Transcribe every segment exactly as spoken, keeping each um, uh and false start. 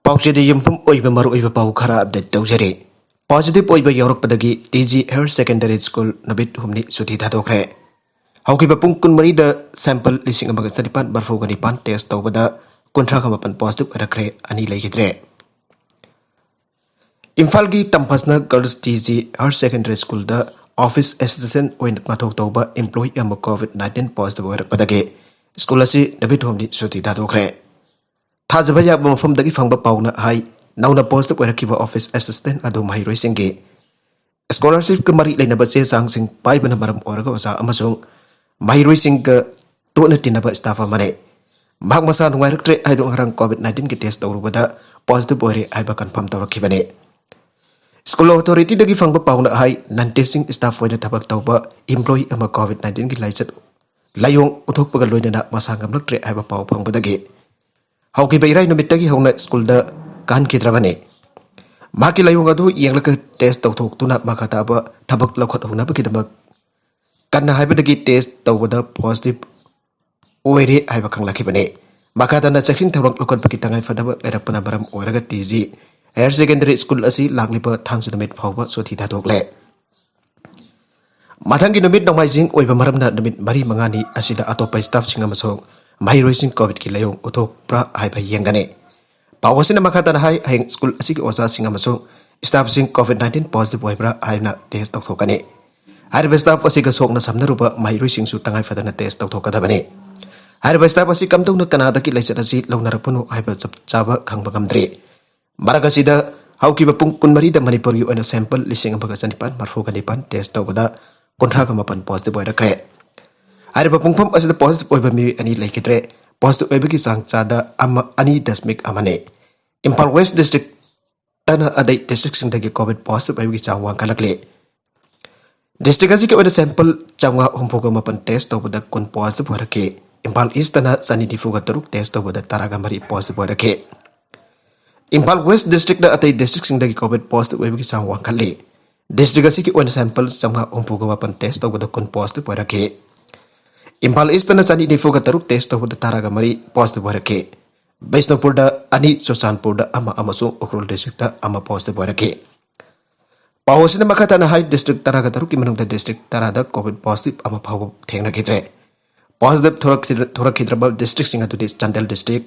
ꯄꯥꯎꯆꯦꯗ ꯌꯨꯝꯐꯝ ꯑꯣꯏꯕ ꯃꯔꯨꯑꯣꯏꯕ ꯄꯥꯎ ꯈꯔ ꯑꯞꯗꯦꯠ ꯇꯧꯖꯔꯤ꯫ ꯄꯣꯖꯤꯇꯤꯚ ꯑꯣꯏꯕ ꯌꯥꯎꯔꯛꯄꯗꯒꯤ T G higher secondary school ꯅꯨꯃꯤꯠ ꯍꯨꯝꯅꯤ ꯁꯨꯇꯤ ꯊꯥꯗꯣꯛꯈ꯭ꯔꯦ꯫ ꯍꯧꯈꯤꯕ ꯄꯨꯡ ꯀꯨꯟꯃꯔꯤꯗ ꯁꯦꯝꯄꯜ ꯂꯤꯁꯤꯡ ꯑꯃꯒ ꯆꯅꯤꯄꯥꯟ ꯃꯔꯤꯐꯨꯒ ꯅꯤꯄꯥꯟ ꯇꯦꯁ ꯇꯧꯕꯗ ꯀꯨꯟꯊ꯭ꯔꯥꯒ ꯃꯥꯄꯟ ꯄꯣꯖꯤꯇꯤꯚ ꯑꯣꯏꯔꯛꯈ꯭ꯔꯦ, ꯑꯅꯤ ꯂꯩꯈꯤꯗ꯭ꯔꯦ꯫ ꯏꯝꯐꯥꯜꯒꯤ ꯇꯝꯐꯥꯁꯅꯥ girls T G higher secondary ꯁ꯭ꯀꯨꯜꯗ ꯑꯣꯐꯤꯁ ꯑꯦꯁꯤꯁꯇꯦꯟꯠ ꯑꯣꯏꯅ ꯃꯊꯧ ꯇꯧꯕ ꯏꯝꯄ꯭ꯂꯣꯌꯤ ꯑꯃ ꯀꯣꯚꯤꯗ ꯅꯥꯏꯟꯇꯤꯟ ꯄꯣꯖꯤꯇꯤꯚ ꯑꯣꯏꯔꯛꯄꯗꯒꯤ ꯁ꯭ꯀꯨꯜ ꯑꯁꯤ ꯅꯨꯃꯤꯠ ꯍꯨꯝꯅꯤ ꯁꯨꯇꯤ ꯊꯥꯗꯣꯛꯈ꯭ꯔꯦ꯫ ꯊꯥꯖꯕ ꯌꯥꯕ ꯃꯐꯝꯗꯒꯤ ꯐꯪꯕ ꯄꯥꯎꯅ ꯍꯥꯏ, ꯅꯧꯅ ꯄꯣꯖꯤꯇꯤꯚ ꯑꯣꯏꯔꯛꯈꯤꯕ ꯑꯣꯐꯤꯁ ꯑꯦꯁꯤꯁꯇꯦꯟꯠ ꯑꯗꯨ ꯃꯍꯩꯔꯣꯏꯁꯤꯡꯒꯤ ꯁ꯭ꯀꯣꯂꯔꯁꯤꯞꯀ ꯃꯔꯤ ꯂꯩꯅꯕ ꯆꯦ ꯆꯥꯡꯁꯤꯡ ꯄꯥꯏꯕꯅ ꯃꯔꯝ ꯑꯣꯏꯔꯒ ꯑꯣꯖꯥ ꯑꯃꯁꯨꯡ ꯃꯍꯩꯔꯣꯏꯁꯤꯡꯒ ꯇꯣꯠꯅ ꯇꯤꯟꯅꯕ ꯁ꯭ꯇꯥꯐ ꯑꯃꯅꯤ꯫ ꯃꯍꯥꯛ ꯃꯁꯥ ꯅꯨꯡꯉꯥꯏꯔꯛꯇ꯭ꯔꯦ ꯍꯥꯏꯗꯨꯅ ꯉꯔꯥꯡ ꯀꯣꯚꯤꯗ ꯅꯥꯏꯟꯇꯤꯟꯒꯤ ꯇꯦꯁ ꯇꯧꯔꯨꯕꯗ ꯄꯣꯖꯤꯇꯤꯚ ꯑꯣꯏꯔꯦ ꯍꯥꯏꯕ ꯀꯟꯐꯥꯔꯝ ꯇꯧꯔꯛꯈꯤꯕꯅꯤ꯫ ꯁ꯭ꯀꯨꯜ ꯑꯣꯊꯣꯔꯤꯇꯤꯗꯒꯤ ꯐꯪꯕ ꯄꯥꯎꯅ ꯍꯥꯏ, ꯅꯟ ꯇꯤꯆꯤꯡ ꯁ꯭ꯇꯥꯐ ꯑꯣꯏꯅ ꯊꯕꯛ ꯇꯧꯕ ꯏꯝꯄ꯭ꯂꯣꯌꯤ ꯑꯃ ꯀꯣꯚꯤꯗ ꯅꯥꯏꯟꯇꯤꯟꯒꯤ ꯂꯥꯏꯆꯠ ꯂꯥꯏꯑꯣꯡ ꯎꯠꯊꯣꯛꯄꯒ ꯂꯣꯏꯅꯅ ꯃꯁꯥ ꯉꯝꯂꯛꯇ꯭ꯔꯦ ꯍꯥꯏꯕ ꯄꯥꯎ ꯐꯪꯕꯗꯒꯤ ꯍꯧꯈꯤꯕ ꯏꯔꯥꯏ ꯅꯨꯃꯤꯠꯇꯒꯤ ꯍꯧꯅ ꯁ꯭ꯀꯨꯜꯗ ꯀꯥꯍꯟꯈꯤꯗ꯭ꯔꯕꯅꯤ꯫ ꯃꯍꯥꯛꯀꯤ ꯂꯥꯏꯑꯣꯡ ꯑꯗꯨ ꯌꯦꯡꯂꯒ ꯇꯦꯁ ꯇꯧꯊꯣꯛꯇꯨꯅ ꯃꯈꯥ ꯇꯥꯕ ꯊꯕꯛ ꯂꯧꯈꯠꯍꯧꯅꯕꯒꯤꯗꯃꯛ ꯀꯟꯅ ꯍꯥꯏꯕꯗꯒꯤ ꯇꯦꯁ ꯇꯧꯕꯗ ꯄꯣꯖꯤꯇꯤꯚ ꯑꯣꯏꯔꯦ ꯍꯥꯏꯕ ꯈꯪꯂꯛꯈꯤꯕꯅꯤ꯫ ꯃꯈꯥ ꯇꯥꯅ ꯆꯦꯛꯁꯤꯟ ꯊꯧꯔꯥꯡ ꯂꯧꯈꯠꯄꯒꯤ ꯇꯉꯥꯏ ꯐꯗꯕ ꯂꯩꯔꯛꯄꯅ ꯃꯔꯝ ꯑꯣꯏꯔꯒ T G higher secondary school ꯑꯁꯤ ꯂꯥꯛꯂꯤꯕ ꯊꯥꯡꯖ ꯅꯨꯃꯤꯠ ꯐꯥꯎꯕ ꯁꯨꯇꯤ ꯊꯥꯗꯣꯛꯂꯦ꯫ ꯃꯊꯪꯒꯤ ꯅꯨꯃꯤꯠ ꯅꯣꯡꯃꯥꯏꯖꯤꯡ ꯑꯣꯏꯕ ꯃꯔꯝꯅ ꯅꯨꯃꯤꯠ ꯃꯔꯤ ꯃꯉꯥꯅꯤ ꯑꯁꯤꯗ ꯑꯇꯣꯞꯄ ꯁ꯭ꯇꯥꯐꯁꯤꯡ ꯑꯃꯁꯨꯡ ꯃꯍꯩꯔꯣꯏꯁꯤꯡ ꯀꯣꯚꯤꯗꯀꯤ ꯂꯥꯏꯑꯣꯡ ꯎꯠꯊꯣꯛꯄ꯭ꯔꯥ ꯍꯥꯏꯕ ꯌꯦꯡꯒꯅꯤ꯫ ꯄꯥꯎ ꯑꯁꯤꯅ ꯃꯈꯥ ꯇꯥꯅ ꯍꯥꯏ, ꯍꯌꯦꯡ ꯁ꯭ꯀꯨꯜ ꯑꯁꯤꯒꯤ ꯑꯣꯖꯥꯁꯤꯡ ꯑꯃꯁꯨꯡ ꯁ꯭ꯇꯥꯐꯁꯤꯡ ꯀꯣꯚꯤꯗ ꯅꯥꯏꯟꯇꯤꯟ ꯄꯣꯖꯤꯇꯤꯚ ꯑꯣꯏꯕ꯭ꯔꯥ ꯍꯥꯏꯅ ꯇꯦꯁ ꯇꯧꯊꯣꯛꯀꯅꯤ꯫ ꯍꯥꯏꯔꯤꯕ ꯁ꯭ꯇꯥꯐ ꯑꯁꯤꯒ ꯁꯣꯛꯅ ꯁꯝꯅꯔꯨꯕ ꯃꯍꯩꯔꯣꯏꯁꯤꯡꯁꯨ ꯇꯉꯥꯏ ꯐꯗꯅ ꯇꯦꯁ ꯇꯧꯊꯣꯛꯀꯗꯕꯅꯤ꯫ ꯍꯥꯏꯔꯤꯕ ꯁ꯭ꯇꯥꯐ ꯑꯁꯤ ꯀꯝꯗꯧꯅ ꯀꯅꯥꯗꯒꯤ ꯂꯥꯏꯆꯠ ꯑꯁꯤ ꯂꯧꯅꯔꯛꯄꯅꯣ ꯍꯥꯏꯕ ꯆꯞ ꯆꯥꯕ ꯈꯪꯕ ꯉꯝꯗ꯭ꯔꯤ꯫ ꯃꯔꯛ ꯑꯁꯤꯗ ꯍꯧꯈꯤꯕ ꯄꯨꯡ ꯀꯨꯟꯃꯔꯤꯗ ꯃꯅꯤꯄꯨꯔꯒꯤ ꯑꯣꯏꯅ ꯁꯦꯝꯄꯜ ꯂꯤꯁꯤꯡ ꯑꯃꯒ ꯆꯅꯤꯄꯥꯟ ꯃꯔꯤꯐꯨꯒ ꯅꯤꯄꯥꯟ ꯇꯦꯁ ꯇꯧꯕꯗ ꯀꯨꯟꯊ꯭ꯔꯥꯒ ꯃꯥꯄꯟ ꯄꯣꯖꯤꯇꯤꯚ ꯑꯣꯏꯔꯛꯈ꯭ꯔꯦ꯫ ꯍꯥꯏꯔꯤꯕ ꯄꯨꯡꯐꯝ ꯑꯁꯤꯗ ꯄꯣꯖꯤꯇꯤꯚ ꯑꯣꯏꯕ ꯃꯤꯑꯣꯏ ꯑꯅꯤ ꯂꯩꯈꯤꯗ꯭ꯔꯦ꯫ ꯄꯣꯖꯤꯇꯤꯚ ꯑꯣꯏꯕꯒꯤ ꯆꯥꯡ ꯆꯥꯗ ꯑꯃ, ꯑꯅꯤ ꯗꯁꯃꯤꯛ ꯑꯃꯅꯤ꯫ ꯏꯝꯐꯥꯜ ꯋꯦꯁ ꯗꯤꯁꯇ꯭ꯔꯤꯛꯇꯅ ꯑꯇꯩ ꯗꯤꯁꯇ꯭ꯔꯤꯛꯁꯤꯡꯗꯒꯤ ꯀꯣꯚꯤꯗ ꯄꯣꯖꯤꯇꯤꯚ ꯑꯣꯏꯕꯒꯤ ꯆꯥꯡ ꯋꯥꯡꯈꯠꯂꯛꯂꯤ꯫ ꯗꯤꯁꯇ꯭ꯔꯤꯛ ꯑꯁꯤꯒꯤ ꯑꯣꯏꯅ ꯁꯦꯝꯄꯜ ꯆꯥꯝꯃꯉꯥ ꯍꯨꯝꯐꯨꯒ ꯃꯥꯄꯟ ꯇꯦꯁ ꯇꯧꯕꯗ ꯀꯨꯟ ꯄꯣꯖꯤꯇꯤꯚ ꯑꯣꯏꯔꯛꯈꯤ꯫ ꯏꯝꯐꯥꯜ ꯏꯁꯇꯅ ꯆꯅꯤ ꯅꯤꯐꯨꯒ ꯇꯔꯨꯛ ꯇꯦꯁ ꯇꯧꯕꯗ ꯇꯔꯥꯒ ꯃꯔꯤ ꯄꯣꯖꯤꯇꯤꯚ ꯑꯣꯏꯔꯛꯈꯤ꯫ ꯏꯝꯐꯥꯜ ꯋꯦꯁ ꯗꯤꯁꯇ꯭ꯔꯤꯛꯅ ꯑꯇꯩ ꯗꯤꯁꯇ꯭ꯔꯤꯛꯁꯤꯡꯗꯒꯤ ꯀꯣꯚꯤꯗ ꯄꯣꯖꯤꯇꯤꯚ ꯑꯣꯏꯕꯒꯤ ꯆꯥꯡ ꯋꯥꯡꯈꯠꯂꯤ꯫ ꯗꯤꯁꯇ꯭ꯔꯤꯛ ꯑꯁꯤꯒꯤ ꯑꯣꯏꯅ ꯁꯦꯝꯄꯜ ꯆꯥꯝꯃꯉꯥ ꯍꯨꯝꯐꯨꯒ ꯃꯥꯄꯟ ꯇꯦꯁ ꯇꯧꯕꯗ ꯀꯨꯟ ꯄꯣꯖꯤꯇꯤꯚ ꯑꯣꯏꯔꯛꯈꯤ꯫ ꯏꯝꯐꯥꯜ ꯏꯁꯇꯅ ꯆꯅꯤ ꯅꯤꯐꯨꯒ ꯇꯔꯨꯛ ꯇꯦꯁ ꯇꯧꯕꯗ ꯇꯔꯥꯒ ꯃꯔꯤ ꯄꯣꯖꯤꯇꯤꯚ ꯑꯣꯏꯔꯛꯈꯤ꯫ ꯕꯤꯁꯅꯨꯄꯨꯔꯗ ꯑꯅꯤ, ꯆꯨꯔꯆꯥꯟꯄꯨꯔꯗ ꯑꯃ ꯑꯃꯁꯨꯡ ꯎꯈ꯭ꯔꯨꯜ ꯗꯤꯁꯇ꯭ꯔꯤꯛꯇ ꯑꯃ ꯄꯣꯖꯤꯇꯤꯚ ꯑꯣꯏꯔꯛꯈꯤ꯫ ꯄꯥꯎ ꯑꯁꯤꯅ ꯃꯈꯥ ꯇꯥꯅ ꯍꯥꯏ, ꯗꯤꯁꯇ꯭ꯔꯤꯛ ꯇꯔꯥꯒ ꯇꯔꯨꯛꯀꯤ ꯃꯅꯨꯡꯗ ꯗꯤꯁꯇ꯭ꯔꯤꯛ ꯇꯔꯥꯗ ꯀꯣꯚꯤꯗ ꯄꯣꯖꯤꯇꯤꯚ ꯑꯃ ꯐꯥꯎꯕ ꯊꯦꯡꯅꯈꯤꯗ꯭ꯔꯦ꯫ ꯄꯣꯖꯤꯇꯤꯚ ꯊꯣꯔꯛꯈꯤꯗ꯭ꯔ-, ꯊꯣꯔꯛꯈꯤꯗ꯭ꯔꯕ ꯗꯤꯁꯇ꯭ꯔꯤꯛꯁꯤꯡ ꯑꯗꯨꯗꯤ ꯆꯥꯟꯗꯦꯜ ꯗꯤꯁꯇ꯭ꯔꯤꯛ,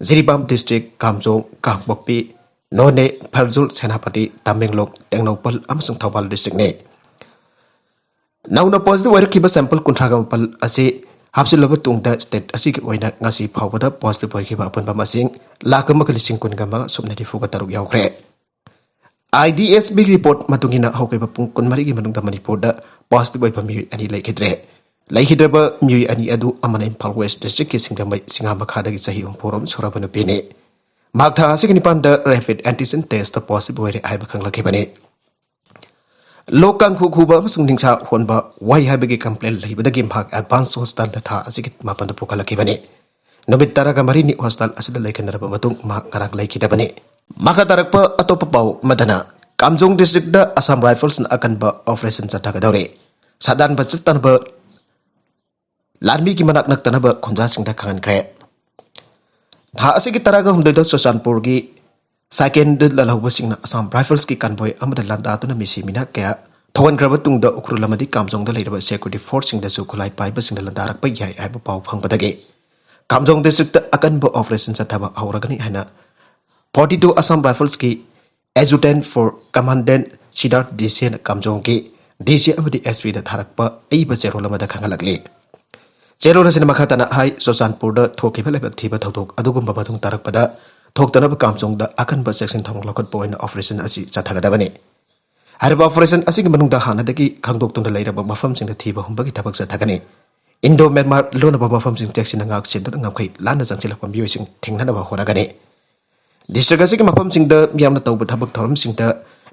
ꯖꯤꯔꯤꯕꯥꯝ ꯗꯤꯁꯇ꯭ꯔꯤꯛ, ꯀꯥꯝꯖꯣꯡ, ꯀꯥꯡꯄꯣꯛꯄꯤ, ꯅꯣꯅꯦ, ꯐꯦꯔꯖꯨꯜ, ꯁꯦꯅꯥꯄꯇꯤ, ꯇꯃꯦꯡꯂꯣꯡ, ꯇꯦꯡꯅꯧꯄꯜ ꯑꯃꯁꯨꯡ ꯊꯧꯕꯥꯜ ꯗꯤꯁꯇ꯭ꯔꯤꯛꯅꯤ꯫ ꯅꯧꯅ ꯄꯣꯖꯤꯇꯤꯚ ꯑꯣꯏꯔꯛꯈꯤꯕ ꯁꯦꯝꯄꯜ ꯀꯨꯟꯊ꯭ꯔꯥꯒ ꯃꯥꯄꯜ ꯑꯁꯤ ꯍꯥꯞꯆꯤꯜꯂꯕ ꯇꯨꯡꯗ ꯁ꯭ꯇꯦꯠ ꯑꯁꯤꯒꯤ ꯑꯣꯏꯅ ꯉꯁꯤ ꯐꯥꯎꯕꯗ ꯄꯣꯖꯤꯇꯤꯚ ꯑꯣꯏꯈꯤꯕ ꯑꯄꯨꯟꯕ ꯃꯁꯤꯡ ꯂꯥꯈ ꯑꯃꯒ ꯂꯤꯁꯤꯡ ꯀꯨꯟꯒ ꯑꯃꯒ ꯁꯨꯞꯅ ꯅꯤꯐꯨꯒ ꯇꯔꯨꯛ ꯌꯧꯈ꯭ꯔꯦ꯫ I D S B report ꯃꯇꯨꯡ ꯏꯟꯅ ꯍꯧꯈꯤꯕ ꯄꯨꯡ ꯀꯨꯟꯃꯔꯤꯒꯤ ꯃꯅꯨꯡꯗ ꯃꯅꯤꯄꯨꯔꯗ ꯄꯣꯖꯤꯇꯤꯚ ꯑꯣꯏꯕ ꯃꯤꯑꯣꯏ ꯑꯅꯤ ꯂꯩꯈꯤꯗ꯭ꯔꯦ꯫ ꯂꯩꯈꯤꯗ꯭ꯔꯕ ꯃꯤꯑꯣꯏ ꯑꯅꯤ ꯑꯗꯨ ꯑꯃꯅ ꯏꯝꯐꯥꯜ ꯋꯦꯁ ꯗꯤꯁꯇ꯭ꯔꯤꯛꯀꯤ ꯁꯤꯡꯖꯃꯩ ꯁꯤꯡꯉꯥ ꯃꯈꯥꯗꯒꯤ ꯆꯍꯤ ꯍꯨꯝꯐꯨꯔꯣꯝ ꯁꯨꯔꯕ ꯅꯨꯄꯤꯅꯤ꯫ ꯃꯍꯥꯛ ꯊꯥ ꯑꯁꯤꯒꯤ ꯅꯤꯄꯥꯟꯗ ꯔꯦꯄꯤꯗ ꯑꯦꯟꯇꯤꯖꯦꯟ ꯇꯦꯁꯇ ꯄꯣꯖꯤꯇꯤꯚ ꯑꯣꯏꯔꯦ ꯍꯥꯏꯕ ꯈꯪꯂꯛꯈꯤꯕꯅꯤ꯫ ꯂꯣꯛ ꯀꯥꯡꯈꯨ ꯈꯨꯕ ꯑꯃꯁꯨꯡ ꯅꯤꯡꯁꯥ ꯍꯣꯟꯕ ꯋꯥꯏ ꯍꯥꯏꯕꯒꯤ ꯀꯝꯄ꯭ꯂꯦꯟ ꯂꯩꯕꯗꯒꯤ ꯃꯍꯥꯛ ꯑꯦꯗꯚꯥꯟꯁ ꯍꯣꯁꯄꯤꯇꯥꯜꯗ ꯊꯥ ꯑꯁꯤꯒꯤ ꯃꯥꯄꯟꯗ ꯄꯨꯈꯠꯂꯛꯈꯤꯕꯅꯤ꯫ ꯅꯨꯃꯤꯠ ꯇꯔꯥꯒ ꯃꯔꯤꯅꯤ ꯍꯣꯁꯄꯤꯇꯥꯜ ꯑꯁꯤꯗ ꯂꯩꯈꯟꯅꯔꯕ ꯃꯇꯨꯡ ꯃꯍꯥꯛ ꯉꯔꯥꯡ ꯂꯩꯈꯤꯗꯕꯅꯤ꯫ ꯃꯈꯥ ꯇꯥꯔꯛꯄ ꯑꯇꯣꯞꯄ ꯄꯥꯎ ꯑꯃꯗꯅ, ꯀꯥꯝꯖꯣꯡ ꯗꯤꯁꯇ꯭ꯔꯤꯛꯇ ꯑꯁꯥꯝ ꯔꯥꯏꯐꯜꯁꯅ ꯑꯀꯟꯕ ꯑꯣꯄꯔꯦꯁꯟ ꯆꯠꯊꯒꯗꯧꯔꯤ꯫ ꯁꯥꯗꯥꯟꯕ ꯆꯠꯇꯅꯕ ꯂꯥꯟꯃꯤꯒꯤ ꯃꯅꯥꯛ ꯅꯛꯇꯅꯕ ꯈꯨꯟꯖꯥꯁꯤꯡꯗ ꯈꯪꯍꯟꯈ꯭ꯔꯦ꯫ ꯊꯥ ꯑꯁꯤꯒꯤ ꯇꯔꯥꯒ ꯍꯨꯝꯗꯣꯏꯗ ꯆꯨꯔꯆꯥꯟꯄꯨꯔꯒꯤ ꯁꯥꯏꯀꯦꯟꯗ ꯂꯥꯜꯍꯧꯕꯁꯤꯡꯅ ꯑꯁꯥꯝ ꯔꯥꯏꯐꯜꯁꯀꯤ ꯀꯟꯚꯣꯏ ꯑꯃꯗ ꯂꯥꯟꯗꯥꯗꯨꯅ ꯃꯤꯁꯤ ꯃꯤꯅꯥ ꯀꯌꯥ ꯊꯧꯍꯟꯈ꯭ꯔꯕ ꯇꯨꯡꯗ ꯎꯈ꯭ꯔꯨꯜ ꯑꯃꯗꯤ ꯀꯥꯝꯖꯣꯡꯗ ꯂꯩꯔꯤꯕ ꯁꯦꯀ꯭ꯌꯨꯔꯤꯇꯤ ꯐꯣꯔꯁꯁꯤꯡꯗꯁꯨ ꯈꯨꯠꯂꯥꯏ ꯄꯥꯏꯕꯁꯤꯡꯅ ꯂꯥꯟꯗꯥꯔꯛꯄ ꯌꯥꯏ ꯍꯥꯏꯕ ꯄꯥꯎ ꯐꯪꯕꯗꯒꯤ ꯀꯥꯝꯖꯣꯡ ꯗꯤꯁꯇ꯭ꯔꯤꯛꯇ ꯑꯀꯟꯕ ꯑꯣꯄꯔꯦꯁꯟ ꯆꯠꯊꯕ ꯍꯧꯔꯒꯅꯤ ꯍꯥꯏꯅ ꯐꯣꯔꯇꯤ ꯇꯨ ꯑꯁꯥꯝ ꯔꯥꯏꯐꯜꯁꯀꯤ adjutant for commandant Siddharth Dishen ꯀꯥꯝꯖꯣꯡꯒꯤ ꯗꯤ ꯁꯤ ꯑꯃꯗꯤ ꯑꯦꯁ ꯄꯤꯗ ꯊꯥꯔꯛꯄ ꯑꯏꯕ ꯆꯦꯔꯣꯜ ꯑꯃꯗ ꯈꯪꯍꯜꯂꯛꯂꯤ꯫ ꯆꯦꯔꯣꯜ ꯑꯁꯤꯅ ꯃꯈꯥ ꯇꯥꯅ ꯍꯥꯏ, ꯆꯨꯔꯆꯥꯟꯄꯨꯔꯗ ꯊꯣꯛꯈꯤꯕ ꯂꯥꯏꯕꯛ ꯊꯤꯕ ꯊꯧꯗꯣꯛ ꯑꯗꯨꯒꯨꯝꯕ ꯃꯇꯨꯡ ꯇꯥꯔꯛꯄꯗ ꯊꯣꯛꯇꯅꯕ ꯀꯥꯝꯖꯣꯡꯗ ꯑꯀꯟꯕ ꯆꯦꯛꯁꯤꯟ ꯊꯧꯔꯥꯡ ꯂꯧꯈꯠꯄ ꯑꯣꯏꯅ ꯑꯣꯄꯔꯦꯁꯟ ꯑꯁꯤ ꯆꯠꯊꯒꯗꯕꯅꯤ꯫ ꯍꯥꯏꯔꯤꯕ ꯑꯣꯄꯔꯦꯁꯟ ꯑꯁꯤꯒꯤ ꯃꯅꯨꯡꯗ ꯍꯥꯟꯅꯗꯒꯤ ꯈꯪꯗꯣꯛꯇꯨꯅ ꯂꯩꯔꯕ ꯃꯐꯝꯁꯤꯡꯗ ꯊꯤꯕ ꯍꯨꯝꯕꯒꯤ ꯊꯕꯛ ꯆꯠꯊꯒꯅꯤ꯫ ꯏꯟꯗꯣ ꯃ꯭ꯌꯥꯟꯃꯥꯔ ꯂꯣꯟꯅꯕ ꯃꯐꯝꯁꯤꯡ ꯆꯦꯛꯁꯤꯟꯅ ꯉꯥꯛ ꯁꯦꯟꯗꯨꯅ ꯉꯝꯈꯩ ꯂꯥꯟꯅ ꯆꯪꯁꯤꯜꯂꯛꯄ ꯃꯤꯑꯣꯏꯁꯤꯡ ꯊꯦꯡꯅꯅꯕ ꯍꯣꯠꯅꯒꯅꯤ꯫ ꯗꯤꯁꯇ꯭ꯔꯤꯛ ꯑꯁꯤꯒꯤ ꯃꯐꯝꯁꯤꯡꯗ ꯃꯤꯌꯥꯝꯅ ꯇꯧꯕ ꯊꯕꯛ ꯊꯧꯔꯝꯁꯤꯡꯗ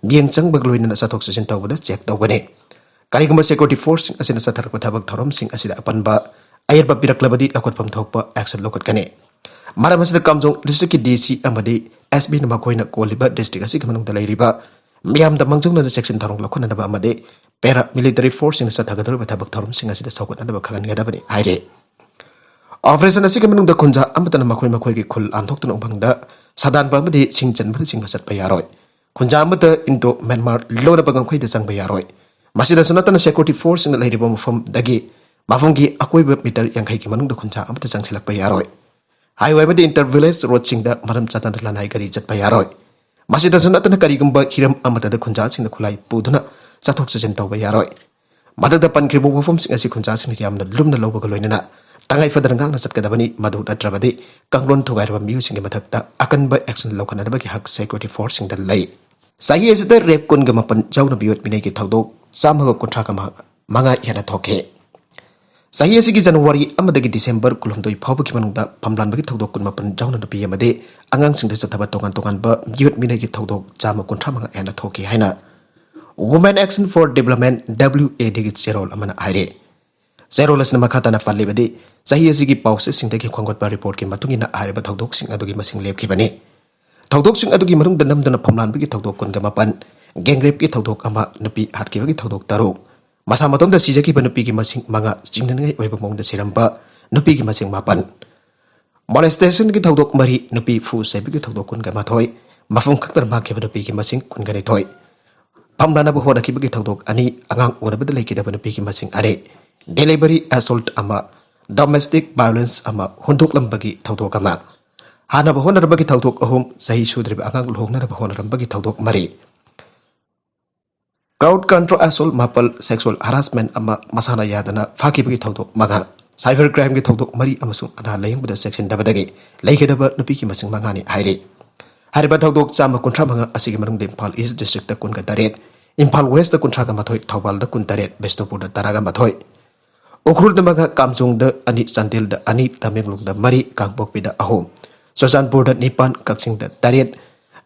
ꯃꯤꯠꯌꯦꯡ ꯆꯪꯕꯒ ꯂꯣꯏꯅꯅ ꯆꯠꯊꯣꯛ ꯆꯠꯁꯤꯟ ꯇꯧꯕꯗ ꯆꯦꯛ ꯇꯧꯒꯅꯤ꯫ ꯀꯔꯤꯒꯨꯝꯕ ꯁꯦꯀ꯭ꯌꯨꯔꯤꯇꯤ ꯐꯣꯔꯁꯁꯤꯡ ꯑꯁꯤꯅ ꯆꯠꯊꯔꯛꯄ ꯊꯕꯛ ꯊꯧꯔꯝꯁꯤꯡ ꯑꯁꯤꯗ ꯑꯄꯟꯕ ꯑꯌꯦꯠꯄ ꯄꯤꯔꯛꯂꯕꯗꯤ ꯂꯧꯈꯠꯐꯝ ꯊꯣꯛꯄ ꯑꯦꯛꯁꯟ ꯂꯧꯈꯠꯀꯅꯤ꯫ ꯃꯔꯝ ꯑꯁꯤꯅ ꯀꯥꯝꯖꯣꯡ ꯗꯤꯁꯇ꯭ꯔꯤꯛꯀꯤ ꯗꯤ ꯁꯤ ꯑꯃꯗꯤ ꯑꯦꯁ ꯄꯤꯅ ꯃꯈꯣꯏꯅ ꯀꯣꯜꯂꯤꯕ ꯗꯤꯁꯇ꯭ꯔꯤꯛ ꯑꯁꯤꯒꯤ ꯃꯅꯨꯡꯗ ꯂꯩꯔꯤꯕ ꯃꯤꯌꯥꯝꯗ ꯃꯥꯡꯖꯧꯅꯅ ꯆꯦꯛꯁꯤꯟ ꯊꯧꯔꯥꯡ ꯂꯧꯈꯠꯅꯅꯕ ꯑꯃꯗꯤ ꯄꯦꯔꯥ ꯃꯤꯂꯤꯇꯔꯤ ꯐꯣꯔꯁꯁꯤꯡꯅ ꯆꯠꯊꯒꯗꯧꯔꯤꯕ ꯊꯕꯛ ꯊꯧꯔꯝꯁꯤꯡ ꯑꯁꯤꯗ ꯁꯧꯒꯠꯅꯅꯕ ꯈꯪꯍꯟꯒꯗꯕꯅꯤ ꯍꯥꯏꯔꯤ꯫ ꯑꯣꯄꯔꯦꯁꯟ ꯑꯁꯤꯒꯤ ꯃꯅꯨꯡꯗ ꯈꯨꯟꯖꯥ ꯑꯃꯠꯇꯅ ꯃꯈꯣꯏ ꯃꯈꯣꯏꯒꯤ ꯈꯨꯜ ꯂꯥꯟꯊꯣꯛꯇꯨꯅ ꯎꯃꯪꯗ ꯁꯥꯗꯥꯟꯕ ꯑꯃꯗꯤ ꯁꯤꯡ ꯆꯟꯕꯅꯆꯤꯡꯕ ꯆꯠꯄ ꯌꯥꯔꯣꯏ꯫ ꯈꯨꯟꯖꯥ ꯑꯃꯠꯇ ꯏꯟꯗꯣ ꯃ꯭ꯌꯥꯟꯃꯥꯔ ꯂꯣꯟꯅꯕ ꯉꯝꯈꯩꯗ ꯆꯪꯕ ꯌꯥꯔꯣꯏ꯫ ꯃꯁꯤꯗꯁꯨ ꯅꯠꯇꯅ ꯁꯦꯀ꯭ꯌꯨꯔꯤꯇꯤ ꯐꯣꯔꯁꯁꯤꯡꯅ ꯂꯩꯔꯤꯕ ꯃꯐꯝꯗꯒꯤ ꯃꯐꯝꯒꯤ ꯑꯀꯣꯏꯕ ꯃꯤꯇꯔ ꯌꯥꯡꯈꯩꯒꯤ ꯃꯅꯨꯡꯗ ꯈꯨꯟꯖꯥ ꯑꯃꯠꯇ ꯆꯪꯁꯤꯜꯂꯛꯄ ꯌꯥꯔꯣꯏ꯫ ꯍꯥꯏꯋꯦ ꯑꯃꯗꯤ ꯏꯟꯇꯔ ꯚꯤꯂꯦꯖ ꯔꯣꯗꯁꯤꯡꯗ ꯃꯔꯝ ꯆꯥꯗꯅ ꯂꯅꯥꯏ ꯒꯥꯔꯤ ꯆꯠꯄ ꯌꯥꯔꯣꯏ꯫ ꯃꯁꯤꯗꯁꯨ ꯅꯠꯇꯅ ꯀꯔꯤꯒꯨꯝꯕ ꯍꯤꯔꯝ ꯑꯃꯠꯇꯗ ꯈꯨꯟꯖꯥꯁꯤꯡꯅ ꯈꯨꯠꯂꯥꯏ ꯄꯨꯗꯨꯅ ꯆꯠꯊꯣꯛ ꯆꯠꯁꯤꯟ ꯇꯧꯕ ꯌꯥꯔꯣꯏ꯫ ꯃꯊꯛꯇ ꯄꯟꯈ꯭ꯔꯤꯕ ꯋꯥꯐꯝꯁꯤꯡ ꯑꯁꯤ ꯈꯨꯟꯖꯥꯁꯤꯡꯅ ꯌꯥꯝꯅ ꯂꯨꯝꯅ ꯂꯧꯕꯒ ꯂꯣꯏꯅꯅ ꯇꯉꯥꯏ ꯐꯗꯅ ꯉꯥꯛꯅ ꯆꯠꯀꯗꯕꯅꯤ꯫ ꯃꯗꯨ ꯅꯠꯇ꯭ꯔꯕꯗꯤ ꯀꯥꯡꯂꯣꯟ ꯊꯨꯒꯥꯏꯔꯕ ꯃꯤꯑꯣꯏꯁꯤꯡꯒꯤ ꯃꯊꯛꯇ ꯑꯀꯟꯕ ꯑꯦꯛꯁꯟ ꯂꯧꯈꯠꯅꯕꯒꯤ ꯍꯛ ꯁꯦꯀ꯭ꯌꯨꯔꯤꯇꯤ ꯐꯣꯔꯁꯁꯤꯡꯗ ꯂꯩ꯫ ꯆꯍꯤ ꯑꯁꯤꯗ ꯔꯦꯞ ꯀꯨꯟꯒ ꯃꯥꯄꯟ ꯌꯥꯎꯅ ꯃꯤꯑꯣꯠ ꯃꯤꯅꯩꯒꯤ ꯊꯧꯗꯣꯛ ꯆꯥꯝꯃꯒ ꯀꯨꯟꯊ꯭ꯔꯥꯒ ꯃꯉꯥ ꯍꯦꯟꯅ ꯊꯣꯛꯈꯤ꯫ ꯆꯍꯤ ꯑꯁꯤꯒꯤ ꯖꯅꯋꯥꯔꯤ ꯑꯃꯗꯒꯤ ꯗꯤꯁꯦꯝꯕꯔ ꯀꯨꯟꯍꯨꯝꯗꯣꯏ ꯐꯥꯎꯕꯒꯤ ꯃꯅꯨꯡꯗ ꯐꯝꯂꯥꯟꯕꯒꯤ ꯊꯧꯗꯣꯛ ꯀꯨꯟꯃꯥꯄꯟ ꯌꯥꯎꯅ ꯅꯨꯄꯤ ꯑꯃꯗꯤ ꯑꯉꯥꯡꯁꯤꯡꯗ ꯆꯠꯊꯕ ꯇꯣꯉꯥꯟ ꯇꯣꯉꯥꯟꯕ ꯃꯤꯑꯣꯠ ꯃꯤꯅꯩꯒꯤ ꯊꯧꯗꯣꯛ ꯆꯥꯝꯃ ꯀꯨꯟꯊ꯭ꯔꯥ ꯃꯉꯥ ꯍꯦꯟꯅ ꯊꯣꯛꯈꯤ ꯍꯥꯏꯅ Women Action for Development, W A D, ꯒꯤ ꯆꯦꯔꯣꯜ ꯑꯃꯅ ꯍꯥꯏꯔꯤ꯫ ꯆꯦꯔꯣꯜ ꯑꯁꯤꯅ ꯃꯈꯥ ꯇꯥꯅ ꯄꯜꯂꯤꯕꯗꯤ, ꯆꯍꯤ ꯑꯁꯤꯒꯤ ꯄꯥꯎꯆꯦꯁꯤꯡꯗꯒꯤ ꯈꯣꯝꯒꯠꯄ ꯔꯤꯄꯣꯔꯠꯀꯤ ꯃꯇꯨꯡ ꯏꯟꯅ ꯍꯥꯏꯔꯤꯕ ꯊꯧꯗꯣꯛꯁꯤꯡ ꯑꯗꯨꯒꯤ ꯃꯁꯤꯡ ꯂꯦꯞꯈꯤꯕꯅꯤ꯫ ꯊꯧꯗꯣꯛꯁꯤꯡ ꯑꯗꯨꯒꯤ ꯃꯅꯨꯡꯗ ꯅꯝꯗꯨꯅ ꯐꯝꯂꯥꯟꯕꯒꯤ ꯊꯧꯗꯣꯛ ꯀꯨꯟꯒ ꯃꯥꯄꯟ, ꯒꯦꯡꯔꯦꯞꯀꯤ ꯊꯧꯗꯣꯛ ꯑꯃ, ꯅꯨꯄꯤ ꯍꯥꯠꯈꯤꯕꯒꯤ ꯊꯧꯗꯣꯛ ꯇꯔꯨꯛ, ꯃꯁꯥ ꯃꯇꯣꯝꯗ ꯁꯤꯖꯈꯤꯕ ꯅꯨꯄꯤꯒꯤ ꯃꯁꯤꯡ ꯃꯉꯥ, ꯆꯤꯡꯅꯅꯤꯡꯉꯥꯏ ꯑꯣꯏꯕ ꯃꯑꯣꯡꯗ ꯁꯤꯔꯝꯕ ꯅꯨꯄꯤꯒꯤ ꯃꯁꯤꯡ ꯃꯥꯄꯟ, ꯃꯣꯂꯦꯁꯇꯦꯁꯟꯒꯤ ꯊꯧꯗꯣꯛ ꯃꯔꯤ, ꯅꯨꯄꯤ ꯐꯨ ꯆꯩꯕꯒꯤ ꯊꯧꯗꯣꯛ ꯀꯨꯟꯒ ꯃꯥꯊꯣꯏ, ꯃꯐꯝ ꯈꯪꯗꯅ ꯃꯥꯡꯈꯤꯕ ꯅꯨꯄꯤꯒꯤ ꯃꯁꯤꯡ ꯀꯨꯟꯒ ꯅꯤꯊꯣꯏ, ꯐꯝꯂꯥꯟꯅꯕ ꯍꯣꯠꯅꯈꯤꯕꯒꯤ ꯊꯧꯗꯣꯛ ꯑꯅꯤ, ꯑꯉꯥꯡ ꯎꯅꯕꯗ ꯂꯩꯈꯤꯗꯕ ꯅꯨꯄꯤꯒꯤ ꯃꯁꯤꯡ ꯑꯅꯤ, delivery assault ꯑꯃ, domestic violence ꯑꯃ, ꯍꯨꯟꯗꯣꯛꯂꯝꯕꯒꯤ ꯊꯧꯗꯣꯛ ꯑꯃ, ꯍꯥꯟꯅꯕ ꯍꯣꯠꯅꯔꯝꯕꯒꯤ ꯊꯧꯗꯣꯛ ꯑꯍꯨꯝ, ꯆꯍꯤ ꯁꯨꯗ꯭ꯔꯤꯕ ꯑꯉꯥꯡ ꯂꯨꯍꯣꯡꯅꯅꯕ ꯍꯣꯠꯅꯔꯝꯕꯒꯤ ꯊꯧꯗꯣꯛ ꯃꯔꯤ, crowd control assault ꯃꯥꯄꯜ, sexual harassment ꯑꯃ, ꯃꯁꯥꯅ ꯌꯥꯗꯅ ꯐꯥꯈꯤꯕꯒꯤ ꯊꯧꯗꯣꯛ ꯃꯉꯥ, cyber crimeꯒꯤ ꯊꯧꯗꯣꯛ ꯃꯔꯤ ꯑꯃꯁꯨꯡ ꯑꯅꯥ ꯂꯥꯌꯦꯡꯕꯗ ꯆꯦꯛꯁꯤꯟꯗꯕꯗꯒꯤ ꯂꯩꯈꯤꯗꯕ ꯅꯨꯄꯤꯒꯤ ꯃꯁꯤꯡ ꯃꯉꯥꯅꯤ ꯍꯥꯏꯔꯤ꯫ ꯍꯥꯏꯔꯤꯕ ꯊꯧꯗꯣꯛ ꯆꯥꯝꯃ ꯀꯨꯟꯊ꯭ꯔꯥ ꯃꯉꯥ ꯑꯁꯤꯒꯤ ꯃꯅꯨꯡꯗ ꯏꯝꯐꯥꯜ ꯏꯁ ꯗꯤꯁꯇ꯭ꯔꯤꯛꯇ ꯀꯨꯟꯒ ꯇꯔꯦꯠ, ꯏꯝꯐꯥꯜ ꯋꯦꯁꯇ ꯀꯨꯟꯊ꯭ꯔꯥꯒ ꯃꯥꯊꯣꯏ, ꯊꯧꯕꯥꯜꯗ ꯀꯨꯟꯇꯔꯦꯠ, ꯕꯤꯁꯅꯨꯄꯨꯔꯗ ꯇꯔꯥꯒ ꯃꯥꯊꯣꯏ, ꯎꯈ꯭ꯔꯨꯜꯗ ꯃꯉꯥ, ꯀꯥꯝꯖꯣꯡꯗ ꯑꯅꯤ, ꯆꯥꯟꯗꯦꯜꯗ ꯑꯅꯤ, ꯇꯃꯦꯡꯂꯣꯡꯗ ꯃꯔꯤ, ꯀꯥꯡꯄꯣꯛꯄꯤꯗ ꯑꯍꯨꯝ, ꯆꯨꯔꯆꯥꯟꯄꯨꯔꯗ ꯅꯤꯄꯥꯟ, ꯀꯛꯆꯤꯡꯗ ꯇꯔꯦꯠ,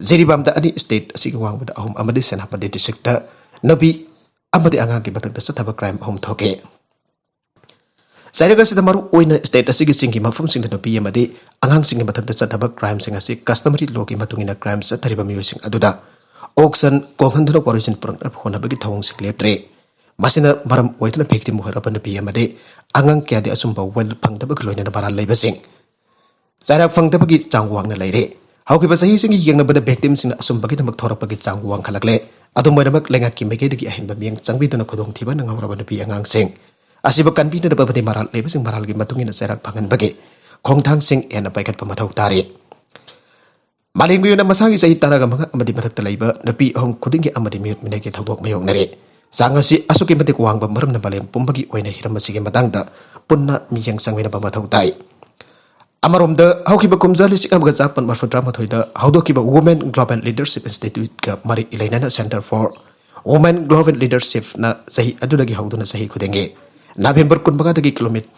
ꯖꯤꯔꯤꯕꯥꯝꯗ ꯑꯅꯤ, ꯁ꯭ꯇꯦꯠ ꯑꯁꯤꯒꯤ ꯋꯥꯡꯃꯗ ꯑꯍꯨꯝ ꯑꯃꯗꯤ ꯁꯦꯅꯥꯄꯇꯤ ꯗꯤꯁꯇ꯭ꯔꯤꯛꯇ ꯅꯨꯄꯤ ꯑꯃꯗꯤ ꯑꯉꯥꯡꯒꯤ ꯃꯊꯛꯇ ꯆꯠꯊꯕ ꯀ꯭ꯔꯥꯏꯝ ꯑꯍꯨꯝ ꯊꯣꯛꯈꯤ꯫ ꯆꯩꯔꯛ ꯑꯁꯤꯗ ꯃꯔꯨ ꯑꯣꯏꯅ ꯁ꯭ꯇꯦꯠ ꯑꯁꯤꯒꯤ ꯆꯤꯡꯒꯤ ꯃꯐꯝꯁꯤꯡꯗ ꯅꯨꯄꯤ ꯑꯃꯗꯤ ꯑꯉꯥꯡꯁꯤꯡꯒꯤ ꯃꯊꯛꯇ ꯆꯠꯊꯕ ꯀ꯭ꯔꯥꯏꯝꯁꯤꯡ ꯑꯁꯤ ꯀꯁꯇꯃꯔꯤ ꯂꯣꯒꯤ ꯃꯇꯨꯡ ꯏꯟꯅ ꯀ꯭ꯔꯥꯏꯝ ꯆꯠꯊꯔꯤꯕ ꯃꯤꯑꯣꯏꯁꯤꯡ ꯑꯗꯨꯗ ꯑꯣꯛꯁꯟ ꯀꯣꯡꯍꯟꯗꯨꯅ ꯋꯥꯔꯣꯏꯁꯤꯟ ꯄꯨꯔꯛꯅꯕ ꯍꯣꯠꯅꯕꯒꯤ ꯊꯧꯑꯣꯡꯁꯤꯡ ꯂꯦꯞꯇ꯭ꯔꯦ꯫ ꯃꯁꯤꯅ ꯃꯔꯝ ꯑꯣꯏꯗꯨꯅ victim ꯑꯣꯏꯔꯕ ꯅꯨꯄꯤ ꯑꯃꯗꯤ ꯑꯉꯥꯡ ꯀꯌꯥꯗꯤ ꯑꯆꯨꯝꯕ ꯋꯦꯜ ꯐꯪꯗꯕꯒ ꯂꯣꯏꯅꯅ ꯃꯔꯥꯜ ꯂꯩꯕꯁꯤꯡ ꯆꯩꯔꯥꯛ ꯐꯪꯗꯕꯒꯤ ꯆꯥꯡ ꯋꯥꯡꯅ ꯂꯩꯔꯦ꯫ ꯍꯧꯈꯤꯕ ꯆꯍꯤꯁꯤꯡꯒ ꯌꯦꯡꯅꯕꯗ victimꯁꯤꯡꯅ ꯑꯆꯨꯝꯕꯒꯤꯗꯃꯛ ꯊꯣꯔꯛꯄꯒꯤ ꯆꯥꯡ ꯋꯥꯡꯈꯠꯂꯛꯂꯦ꯫ ꯑꯗꯨꯝ ꯑꯣꯏꯅꯃꯛ, ꯂꯩꯉꯥꯛꯀꯤ ꯃꯥꯏꯀꯩꯗꯒꯤ ꯑꯍꯦꯟꯕ ꯃꯤꯠꯌꯦꯡ ꯆꯪꯕꯤꯗꯨꯅ ꯈꯨꯗꯣꯡꯊꯤꯕ ꯅꯪꯍꯧꯔꯕ ꯅꯨꯄꯤ ꯑꯉꯥꯡꯁꯤꯡ ꯑꯁꯤꯕꯨ ꯀꯟꯕꯤꯅꯅꯕ ꯑꯃꯗꯤ ꯃꯔꯥꯜ ꯂꯩꯕꯁꯤꯡ ꯃꯔꯥꯜꯒꯤ ꯃꯇꯨꯡ ꯏꯟꯅ ꯆꯩꯔꯥꯛ ꯐꯪꯍꯟꯕꯒꯤ ꯈꯣꯡꯊꯥꯡꯁꯤꯡ ꯍꯦꯟꯅ ꯄꯥꯏꯈꯠꯄ ꯃꯊꯧ ꯇꯥꯔꯤ꯫ ꯃꯥꯂꯦꯝꯒꯤ ꯑꯣꯏꯅ ꯃꯁꯥꯒꯤ ꯆꯍꯤ ꯇꯔꯥꯒ ꯃꯉꯥ ꯑꯃꯗꯤ ꯃꯊꯛꯇ ꯂꯩꯕ ꯅꯨꯄꯤ ꯑꯍꯨꯝ ꯈꯨꯗꯤꯡꯒꯤ ꯑꯃꯗꯤ ꯃꯤꯑꯣꯠ ꯃꯤꯅꯩꯒꯤ ꯊꯧꯗꯣꯛ ꯃꯥꯌꯣꯛꯅꯔꯦ꯫ ꯆꯥꯡ ꯑꯁꯤ ꯑꯁꯨꯛꯀꯤ ꯃꯇꯤꯛ ꯋꯥꯡꯕ ꯃꯔꯝꯅ ꯃꯥꯂꯦꯝ ꯄꯨꯝꯕꯒꯤ ꯑꯣꯏꯅ ꯍꯤꯔꯝ ꯑꯁꯤꯒꯤ ꯃꯇꯥꯡꯗ ꯄꯨꯟꯅ ꯃꯤꯠꯌꯦꯡ ꯆꯪꯃꯤꯟꯅꯕ ꯃꯊꯧ ꯇꯥꯏ꯫ ꯑꯃꯔꯣꯝꯗ, ꯍꯧꯈꯤꯕ ꯀꯨꯝꯖꯥ ꯂꯤꯁꯤꯡ ꯑꯃꯒ ꯆꯥꯃꯥꯄꯟ ꯃꯔꯤꯐꯨ ꯇꯔꯥꯃꯥꯊꯣꯏꯗ ꯍꯧꯗꯣꯛꯈꯤꯕ Women Global Leadership Instituteꯀ ꯃꯔꯤ ꯂꯩꯅꯅ Center for Women Global Leadershipꯅ ꯆꯍꯤ ꯑꯗꯨꯗꯒꯤ ꯍꯧꯗꯨꯅ ꯆꯍꯤ ꯈꯨꯗꯤꯡꯒꯤ ꯅꯕꯦꯝꯕꯔ ꯀꯨꯟꯃꯉꯥꯗꯒꯤ ꯀꯤꯂꯣꯃꯤꯇꯔ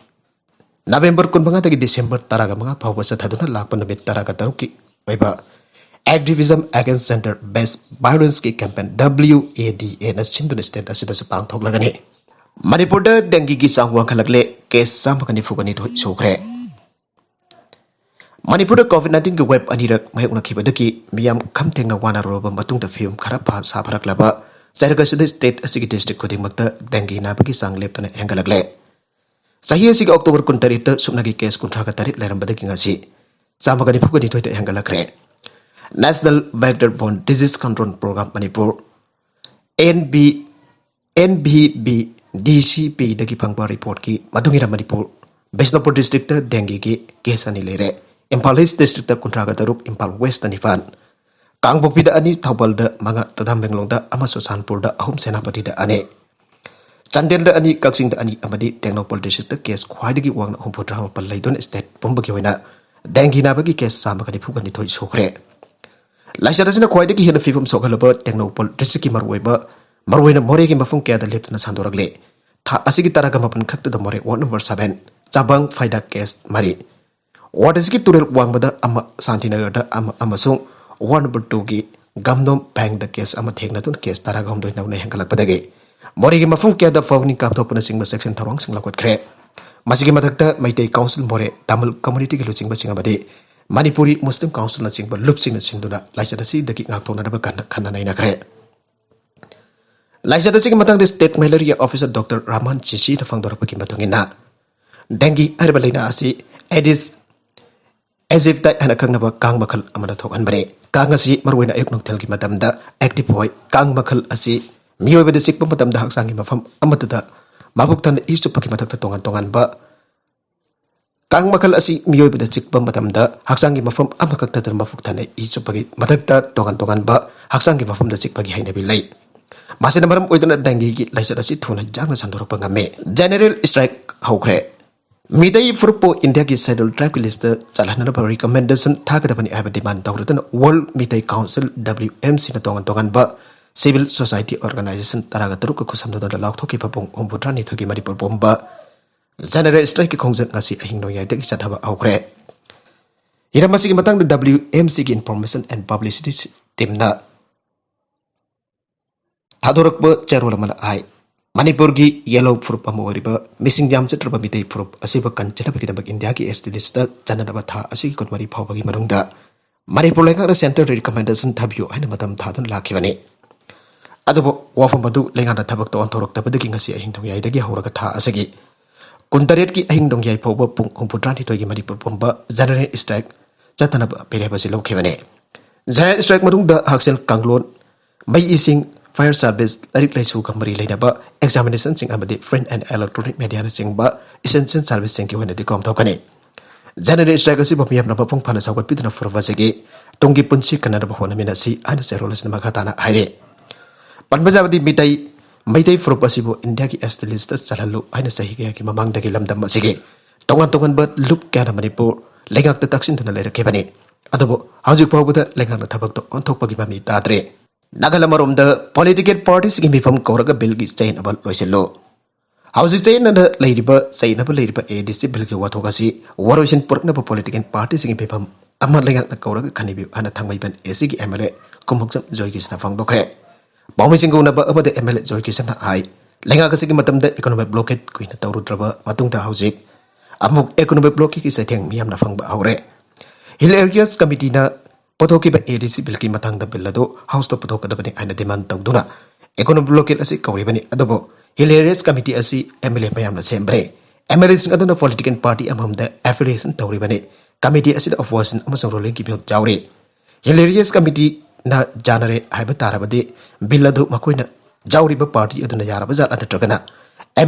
ꯅꯕꯦꯝꯕꯔ ꯀꯨꯟꯃꯉꯥꯗꯒꯤ ꯗꯤꯁꯦꯝꯕꯔ ꯇꯔꯥꯒ ꯃꯉꯥ ꯐꯥꯎꯕ ꯆꯠꯊꯗꯨꯅ ꯂꯥꯛꯄ ꯅꯨꯃꯤꯠ ꯇꯔꯥꯒ ꯇꯔꯨꯛꯀꯤ ꯑꯣꯏꯕ Activism Against Gender Based Violenceꯀꯤ campaign WADAꯅ ꯁꯤꯟꯗꯨꯅ state ꯑꯁꯤꯗꯁꯨ ꯄꯥꯡꯊꯣꯛꯂꯒꯅꯤ꯫ ꯃꯅꯤꯄꯨꯔꯗ dengueꯒꯤ ꯆꯥꯡ ꯋꯥꯡꯈꯠꯂꯛꯂꯦ, case ꯆꯥꯝꯃꯒ ꯅꯤꯐꯨꯒ ꯅꯤꯊꯣꯏ ꯁꯨꯈ꯭ꯔꯦ꯫ ꯃꯅꯤꯄꯨꯔꯗ COVID nineteenꯒꯤ wave ꯑꯅꯤꯔꯛ ꯃꯥꯌꯣꯛꯅꯈꯤꯕꯗꯒꯤ ꯃꯤꯌꯥꯝ ꯈꯝ ꯊꯦꯡꯅ ꯋꯥꯅꯔꯨꯔꯕ ꯃꯇꯨꯡꯗ ꯐꯤꯕꯝ ꯈꯔ ꯐ-, ꯁꯥꯐꯔꯛꯂꯕ ꯆꯩꯔꯛ ꯑꯁꯤꯗ state ꯑꯁꯤꯒꯤ district ꯈꯨꯗꯤꯡꯃꯛꯇ dengue ꯅꯥꯕꯒꯤ ꯆꯥꯡ ꯂꯦꯞꯇꯅ ꯍꯦꯟꯒꯠꯂꯛꯂꯦ꯫ ꯆꯍꯤ ꯑꯁꯤꯒꯤ October ꯀꯨꯟꯇꯔꯦꯠꯇ ꯁꯨꯞꯅꯒꯤ case ꯀꯨꯟꯊ꯭ꯔꯥꯒ ꯇꯔꯦꯠ ꯂꯩꯔꯝꯕꯗꯒꯤ ꯉꯁꯤ ꯆꯥꯝꯃꯒ ꯅꯤꯐꯨꯒ ꯅꯤꯊꯣꯏꯗ ꯍꯦꯟꯒꯠꯂꯛꯈ꯭ꯔꯦ꯫ National Vector Borne Disease Control Program Manipur, NB, NVBDCPꯗꯒꯤ ꯐꯪꯕ reportꯀꯤ ꯃꯇꯨꯡ ꯏꯟꯅ ꯃꯅꯤꯄꯨꯔ ꯕꯤꯁꯅꯨꯄꯨꯔ districtꯇ dengueꯒꯤ case ꯑꯅꯤ ꯂꯩꯔꯦ꯫ ꯏꯝꯐꯥꯜ East districtꯇ ꯀꯨꯟꯊ꯭ꯔꯥꯒ ꯇꯔꯨꯛ, ꯏꯝꯐꯥꯜ Westꯇ ꯅꯤꯄꯥꯟ, ꯀꯥꯡꯄꯣꯛꯄꯤꯗ ꯑꯅꯤ, ꯊꯧꯕꯥꯜꯗ ꯃꯉꯥ, ꯇꯗꯥꯝꯕꯦꯡꯂꯣꯡꯗ ꯑꯃ, ꯆꯨꯔꯆꯥꯟꯄꯨꯔꯗ ꯑꯍꯨꯝ, ꯁꯦꯅꯥꯄꯇꯤꯗ ꯑꯅꯤ, ꯆꯥꯟꯗꯦꯜꯗ ꯑꯅꯤ, ꯀꯛꯆꯤꯡꯗ ꯑꯅꯤ ꯑꯃꯗꯤ ꯇꯦꯡꯅꯧꯄꯜ districtꯇ case ꯈ꯭ꯋꯥꯏꯗꯒꯤ ꯋꯥꯡꯅ ꯍꯨꯝꯐꯨꯇꯔꯥꯃꯥꯄꯜ ꯂꯩꯗꯨꯅ state ꯄꯨꯝꯕꯒꯤ ꯑꯣꯏꯅ dengue ꯅꯥꯕꯒꯤ case ꯆꯥꯝꯃꯒ ꯅꯤꯐꯨꯒ ꯅꯤꯊꯣꯏ ꯁꯨꯈ꯭ꯔꯦ꯫ ꯂꯥꯏꯆꯠ ꯑꯁꯤꯅ ꯈ꯭ꯋꯥꯏꯗꯒꯤ ꯍꯦꯟꯅ ꯐꯤꯕꯝ ꯁꯣꯛꯍꯜꯂꯕ ꯇꯦꯡꯅꯧꯄꯜ districtꯀꯤ ꯃꯔꯨꯑꯣꯏꯕ, ꯃꯔꯨꯑꯣꯏꯅ ꯃꯣꯔꯦꯒꯤ ꯃꯐꯝ ꯀꯌꯥꯗ ꯂꯦꯞꯇꯅ ꯁꯟꯗꯣꯔꯛꯂꯦ꯫ ꯊꯥ ꯑꯁꯤꯒꯤ ꯇꯔꯥꯒ ꯃꯥꯄꯟ ꯈꯛꯇꯗ ꯃꯣꯔꯦ ward number seven, ꯆꯥꯕꯥꯡ ꯐꯥꯏꯗꯥ case ꯃꯔꯤ, ward ꯑꯁꯤꯒꯤ ꯇꯨꯔꯦꯜ ꯋꯥꯡꯃꯗ ꯑꯃ, ꯁꯥꯟꯇꯤꯅꯒꯔꯗ ꯑꯃ ꯑꯃꯁꯨꯡ ward number twoꯒꯤ ꯒꯝꯗꯣꯝ ꯚꯦꯡꯗ case ꯑꯃ ꯊꯦꯡꯅꯗꯨꯅ case ꯇꯔꯥꯒ ꯍꯨꯝꯗꯣꯏ ꯅꯧꯅ ꯍꯦꯟꯒꯠꯂꯛꯄꯗꯒꯤ ꯃꯣꯔꯦꯒꯤ ꯃꯐꯝ ꯀꯌꯥꯗ ꯐꯥꯎꯅꯤ ꯀꯥꯞꯊꯣꯛꯄꯅꯆꯤꯡꯕ ꯆꯦꯛꯁꯤꯟ ꯊꯧꯔꯥꯡꯁꯤꯡ ꯂꯧꯈꯠꯈ꯭ꯔꯦ꯫ ꯃꯁꯤꯒꯤ ꯃꯊꯛꯇ ꯃꯩꯇꯩ Council ꯃꯣꯔꯦ, ꯇꯥꯃꯤꯜ communityꯒꯤ ꯂꯨꯆꯤꯡꯕꯁꯤꯡ ꯑꯃꯗꯤ ꯃꯅꯤꯄꯨꯔꯤ Muslim Councilꯅꯆꯤꯡꯕ ꯂꯨꯞꯁꯤꯡꯅ ꯁꯤꯟꯗꯨꯅ ꯂꯥꯏꯆꯠ ꯑꯁꯤꯗꯒꯤ ꯉꯥꯛꯊꯣꯛꯅꯅꯕ ꯀꯟꯅ ꯈꯟꯅ ꯅꯩꯅꯈ꯭ꯔꯦ꯫ ꯂꯥꯏꯆꯠ ꯑꯁꯤꯒꯤ ꯃꯇꯥꯡꯗ State Malaria Officer Doctor Raman ꯆꯤꯁꯤꯅ ꯐꯣꯡꯗꯣꯔꯛꯄꯒꯤ ꯃꯇꯨꯡ ꯏꯟꯅ, dengue ꯍꯥꯏꯔꯤꯕ ꯂꯥꯏꯅꯥ ꯑꯁꯤ Aedes aegypti ꯍꯥꯏꯅ ꯈꯪꯅꯕ ꯀꯥꯡ ꯃꯈꯜ ꯑꯃꯅ ꯊꯣꯛꯍꯟꯕꯅꯤ꯫ ꯀꯥꯡ ꯑꯁꯤ ꯃꯔꯨꯑꯣꯏꯅ ꯑꯌꯨꯛ ꯅꯨꯡꯊꯤꯜꯒꯤ ꯃꯇꯝꯗ active ꯑꯣꯏ꯫ ꯀꯥꯡ ꯃꯈꯜ ꯑꯁꯤ ꯃꯤꯑꯣꯏꯕꯗ ꯆꯤꯛꯄ ꯃꯇꯝꯗ ꯍꯛꯆꯥꯡꯒꯤ ꯃꯐꯝ ꯑꯃꯠꯇꯗ ꯃꯕꯨꯛ ꯊꯟꯅ ꯏ ꯆꯨꯞꯄꯒꯤ ꯃꯊꯛꯇ ꯇꯣꯉꯥꯟ ꯇꯣꯉꯥꯟꯕ ꯀꯥꯡ ꯃꯈꯜ ꯑꯁꯤ ꯃꯤꯑꯣꯏꯕꯗ ꯆꯤꯛꯄ ꯃꯇꯝꯗ ꯍꯛꯆꯥꯡꯒꯤ ꯃꯐꯝ ꯑꯃꯈꯛꯇꯗ ꯃꯕꯨꯛ ꯊꯟꯅ ꯏ ꯆꯨꯞꯄꯒꯤ ꯃꯊꯛꯇ ꯇꯣꯉꯥꯟ ꯇꯣꯉꯥꯟꯕ ꯍꯛꯆꯥꯡꯒꯤ ꯃꯐꯝꯗ ꯆꯤꯛꯄꯒꯤ ꯍꯩꯅꯕꯤ ꯂꯩ꯫ ꯃꯁꯤꯅ ꯃꯔꯝ ꯑꯣꯏꯗꯨꯅ dengueꯒꯤ ꯂꯥꯏꯆꯠ ꯑꯁꯤ ꯊꯨꯅ ꯌꯥꯡꯅ ꯁꯟꯗꯣꯔꯛꯄ ꯉꯝꯃꯤ꯫ General strike ꯍꯧꯈ꯭ꯔꯦ꯫ ꯃꯤꯇꯩ ꯐꯨꯔꯨꯞꯄꯨ ꯏꯟꯗꯤꯌꯥꯒꯤ Scheduled Tribeꯀꯤ listꯇ ꯆꯜꯍꯟꯅꯅꯕ recommendation ꯊꯥꯒꯗꯕꯅꯤ ꯍꯥꯏꯕ demand ꯇꯧꯔꯗꯨꯅ World ꯃꯤꯇꯩ Council WMCꯅ ꯇꯣꯉꯥꯟ ꯇꯣꯉꯥꯟꯕ civil society organisation ꯇꯔꯥꯒ ꯇꯔꯨꯛꯀ ꯈꯨꯠꯁꯝꯅꯗꯨꯅ ꯂꯥꯎꯊꯣꯛꯈꯤꯕ ꯄꯨꯡ ꯍꯨꯝꯐꯨꯇꯔꯥꯅꯤꯊꯣꯏꯒꯤ ꯃꯅꯤꯄꯨꯔ ꯄꯨꯝꯕ General strikeꯀꯤ ꯈꯣꯡꯖꯪ ꯉꯁꯤ ꯑꯍꯤꯡ ꯅꯣꯡꯌꯥꯏꯗꯒꯤ ꯆꯠꯊꯕ ꯍꯧꯈ꯭ꯔꯦ꯫ ꯍꯤꯔꯝ ꯑꯁꯤꯒꯤ ꯃꯇꯥꯡꯗ WMCꯒꯤ Information and Publicity teamꯅ ꯊꯥꯗꯣꯔꯛꯄ ꯆꯦꯔꯣꯜ ꯑꯃꯅ ꯍꯥꯏ, ꯃꯅꯤꯄꯨꯔꯒꯤ ꯌꯦꯜꯂꯧ ꯐꯨꯔꯨꯞ ꯑꯃ ꯑꯣꯏꯔꯤꯕ ꯃꯤꯁꯤꯡ ꯌꯥꯝꯖꯗ꯭ꯔꯕ ꯃꯤꯇꯩ ꯐꯨꯔꯨꯞ ꯑꯁꯤꯕꯨ ꯀꯟꯖꯅꯕꯒꯤꯗꯃꯛ ꯏꯟꯗꯤꯌꯥꯒꯤ ST listꯇ ꯆꯟꯅꯅꯕ ꯊꯥ ꯑꯁꯤꯒꯤ ꯀꯨꯟꯃꯔꯤ ꯐꯥꯎꯕꯒꯤ ꯃꯅꯨꯡꯗ ꯃꯅꯤꯄꯨꯔ ꯂꯩꯉꯥꯛꯅ centreꯗ recommendation ꯊꯥꯕꯤꯌꯨ ꯍꯥꯏꯅ ꯃꯇꯝ ꯊꯥꯗꯨꯅ ꯂꯥꯛꯈꯤꯕꯅꯤ꯫ ꯑꯗꯨꯕꯨ ꯋꯥꯐꯝ ꯑꯗꯨ ꯂꯩꯉꯥꯛꯅ ꯊꯕꯛꯇ ꯑꯣꯟꯊꯣꯔꯛꯇꯕꯗꯒꯤ ꯉꯁꯤ ꯑꯍꯤꯡ ꯅꯣꯡꯌꯥꯏꯗꯒꯤ ꯍꯧꯔꯒ ꯊꯥ ꯑꯁꯤꯒꯤ ꯀꯨꯟꯇꯔꯦꯠꯀꯤ ꯑꯍꯤꯡ ꯅꯣꯡꯌꯥꯏ ꯐꯥꯎꯕ ꯄꯨꯡ ꯍꯨꯝꯐꯨꯇꯔꯥꯅꯤꯊꯣꯏꯒꯤ ꯃꯅꯤꯄꯨꯔ ꯄꯨꯝꯕ General strike ꯆꯠꯇꯅꯕ ꯐꯤꯔꯦꯞ ꯑꯁꯤ ꯂꯧꯈꯤꯕꯅꯤ꯫ General strike ꯃꯅꯨꯡꯗ ꯍꯛꯁꯦꯜ ꯀꯥꯡꯂꯣꯟ, ꯃꯩ ꯏꯁꯤꯡ, fire service, ꯂꯥꯏꯔꯤꯛ ꯂꯥꯏꯁꯨꯒ ꯃꯔꯤ ꯂꯩꯅꯕ examinationꯁꯤꯡ ꯑꯃꯗꯤ print and electronic mediaꯅꯆꯤꯡꯕ essential serviceꯁꯤꯡꯒꯤ ꯑꯣꯏꯅꯗꯤ ꯀꯣꯝꯊꯣꯛꯀꯅꯤ꯫ General strike ꯑꯁꯤꯕꯨ ꯃꯤꯌꯥꯝꯅ ꯃꯄꯨꯡ ꯐꯥꯅ ꯁꯧꯒꯠꯄꯤꯗꯨꯅ ꯐꯨꯔꯨꯞ ꯑꯁꯤꯒꯤ ꯇꯨꯡꯒꯤ ꯄꯨꯟꯁꯤ ꯀꯟꯅꯅꯕ ꯍꯣꯠꯅꯃꯤꯟꯅꯁꯤ ꯍꯥꯏꯅ ꯆꯦꯔꯣꯜ ꯑꯁꯤꯅ ꯃꯈꯥ ꯇꯥꯅ ꯍꯥꯏꯔꯤ꯫ ꯄꯟꯕ ꯌꯥꯕꯗꯤ ꯃꯤꯇꯩ, ꯃꯩꯇꯩ ꯐꯨꯔꯨꯞ ꯑꯁꯤꯕꯨ ꯏꯟꯗꯤꯌꯥꯒꯤ ST listꯇ ꯆꯜꯍꯜꯂꯨ ꯍꯥꯏꯅ ꯆꯍꯤ ꯀꯌꯥꯒꯤ ꯃꯃꯥꯡꯗꯒꯤ ꯂꯝꯗꯝ ꯑꯁꯤꯒꯤ ꯇꯣꯉꯥꯟ ꯇꯣꯉꯥꯟꯕ ꯂꯨꯞ ꯀꯌꯥꯅ ꯃꯅꯤꯄꯨꯔ ꯂꯩꯉꯥꯛꯇ ꯇꯛꯁꯤꯟꯗꯨꯅ ꯂꯩꯔꯛꯈꯤꯕꯅꯤ꯫ ꯑꯗꯨꯕꯨ ꯍꯧꯖꯤꯛ ꯐꯥꯎꯕꯗ ꯂꯩꯉꯥꯛꯅ ꯊꯕꯛꯇ ꯑꯣꯟꯊꯣꯛꯄꯒꯤ ꯃꯃꯤ ꯇꯥꯗ꯭ꯔꯤ꯫ ꯅꯥꯀꯜ ꯑꯃꯔꯣꯝꯗ political partyꯁꯤꯡꯒꯤ ꯃꯤꯐꯝ ꯀꯧꯔꯒ billꯒꯤ ꯆꯌꯦꯠꯅꯕ ꯂꯣꯏꯁꯤꯜꯂꯨ꯫ ꯍꯧꯖꯤꯛ ꯆꯌꯦꯠꯅꯅ ꯂꯩꯔꯤꯕ, ꯆꯌꯦꯠꯅꯕ ꯂꯩꯔꯤꯕ ADC billꯒꯤ ꯋꯥꯊꯣꯛ ꯑꯁꯤ ꯋꯥꯔꯣꯏꯁꯤꯟ ꯄꯨꯔꯛꯅꯕ political partyꯁꯤꯡꯒꯤ ꯃꯤꯐꯝ ꯑꯃ ꯂꯩꯉꯥꯛꯅ ꯀꯧꯔꯒ ꯈꯟꯅꯕꯤꯌꯨ ꯍꯥꯏꯅ ꯊꯥꯡꯃꯩꯕꯟ ACꯒꯤ MLA ꯀꯨꯝꯃꯣꯛꯆꯝ ꯖꯣꯏꯀꯤꯁꯅ ꯐꯣꯡꯗꯣꯛꯈ꯭ꯔꯦ꯫ ꯄꯥꯎꯃꯤꯁꯤꯡꯒ ꯎꯅꯕ ꯑꯃꯗ MLA ꯖꯣꯏꯀꯤꯁꯟꯅ ꯍꯥꯏ, ꯂꯩꯉꯥꯛ ꯑꯁꯤꯒꯤ ꯃꯇꯝꯗ economic blockade ꯀꯨꯏꯅ ꯇꯧꯔꯨꯗ꯭ꯔꯕ ꯃꯇꯨꯡꯗ ꯍꯧꯖꯤꯛ ꯑꯃꯨꯛ economic blockadeꯀꯤ ꯆꯩꯊꯦꯡ ꯃꯤꯌꯥꯝꯅ ꯐꯪꯕ ꯍꯧꯔꯦ꯫ Hill Areas Committeeꯅ ꯄꯨꯊꯣꯛꯈꯤꯕ ADC billꯒꯤ ꯃꯇꯥꯡꯗ bill ꯑꯗꯨ Houseꯇ ꯄꯨꯊꯣꯛꯀꯗꯕꯅꯤ ꯍꯥꯏꯅ demand ꯇꯧꯗꯨꯅ Economic blockade ꯑꯁꯤ ꯀꯧꯔꯤꯕꯅꯤ꯫ ꯑꯗꯨꯕꯨ Hilarious Committee ꯑꯁꯤ MLA ꯃꯌꯥꯝꯅ ꯁꯦꯝꯕꯅꯤ꯫ MLAꯁꯤꯡ ꯑꯗꯨꯅ political party ꯑꯃꯃꯝꯗ affiliation ꯇꯧꯔꯤꯕꯅꯤ꯫ Committee ꯑꯁꯤꯗ opposition ꯑꯃꯁꯨꯡ rulingꯒꯤ ꯃꯤꯍꯨꯠ ꯌꯥꯎꯔꯤ꯫ Hilarious Committeeꯅ ꯌꯥꯅꯔꯦ ꯍꯥꯏꯕ ꯇꯥꯔꯕꯗꯤ bill ꯑꯗꯨ ꯃꯈꯣꯏꯅ ꯌꯥꯎꯔꯤꯕ party ꯑꯗꯨꯅ ꯌꯥꯔꯕ ꯖꯥꯠꯂ ꯅꯠꯇ꯭ꯔꯒꯅ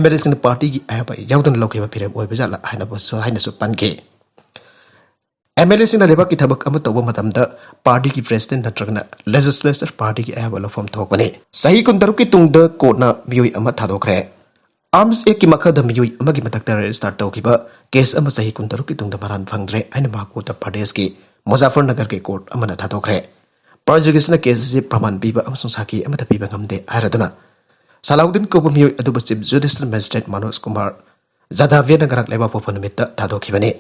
MLAꯁꯤꯡꯅ partyꯒꯤ ꯑꯌꯥꯕ ꯌꯥꯎꯗꯅ ꯂꯧꯈꯤꯕ ꯐꯤꯔꯦꯞ ꯑꯣꯏꯕ ꯖꯥꯠꯂ ꯍꯥꯏꯅꯕꯁꯨ, ꯍꯥꯏꯅꯁꯨ ꯄꯟꯈꯤ꯫ MLAꯁꯤꯡꯅ ꯂꯩꯕꯥꯛꯀꯤ ꯊꯕꯛ ꯑꯃ ꯇꯧꯕ ꯃꯇꯝꯗ partyꯒꯤ president ꯅꯠꯇ꯭ꯔꯒꯅ legislature partyꯒꯤ ꯑꯌꯥꯕ ꯂꯧꯐꯝ ꯊꯣꯛꯄꯅꯤ꯫ ꯆꯍꯤ ꯀꯨꯟꯇꯔꯨꯛꯀꯤ ꯇꯨꯡꯗ courtꯅ ꯃꯤꯑꯣꯏ ꯑꯃ ꯊꯥꯗꯣꯛꯈ꯭ꯔꯦ꯫ Arms Actꯀꯤ ꯃꯈꯥꯗ ꯃꯤꯑꯣꯏ ꯑꯃꯒꯤ ꯃꯊꯛꯇ register ꯇꯧꯈꯤꯕ case ꯑꯃ ꯆꯍꯤ ꯀꯨꯟꯇꯔꯨꯛꯀꯤ ꯇꯨꯡꯗ ꯃꯔꯥꯜ ꯐꯪꯗ꯭ꯔꯦ ꯍꯥꯏꯅ ꯃꯍꯥꯛꯄꯨ ꯎꯠꯇꯔ ꯄ꯭ꯔꯗꯦꯁꯀꯤ ꯃꯨꯖꯥꯐꯔꯅꯒꯔꯒꯤ court ꯑꯃꯅ ꯊꯥꯗꯣꯛꯈ꯭ꯔꯦ꯫ Prosecutionꯅ case ꯑꯁꯤ ꯄ꯭ꯔꯃꯥꯟ ꯄꯤꯕ ꯑꯃꯁꯨꯡ ꯁꯥꯈꯤ ꯑꯃꯠꯇ ꯄꯤꯕ ꯉꯝꯗꯦ ꯍꯥꯏꯔꯗꯨꯅ ꯁꯂꯥꯎꯗꯤꯟ ꯀꯧꯕ ꯃꯤꯑꯣꯏ ꯑꯗꯨꯕꯨ Chief Judicial Magistrate Manoj Kumar ꯖꯥꯗꯥꯚ꯭ꯌꯅ ꯉꯔꯥꯡ ꯂꯩꯕꯥꯛꯄꯣꯛꯄ ꯅꯨꯃꯤꯠꯇ ꯊꯥꯗꯣꯛꯈꯤꯕꯅꯤ꯫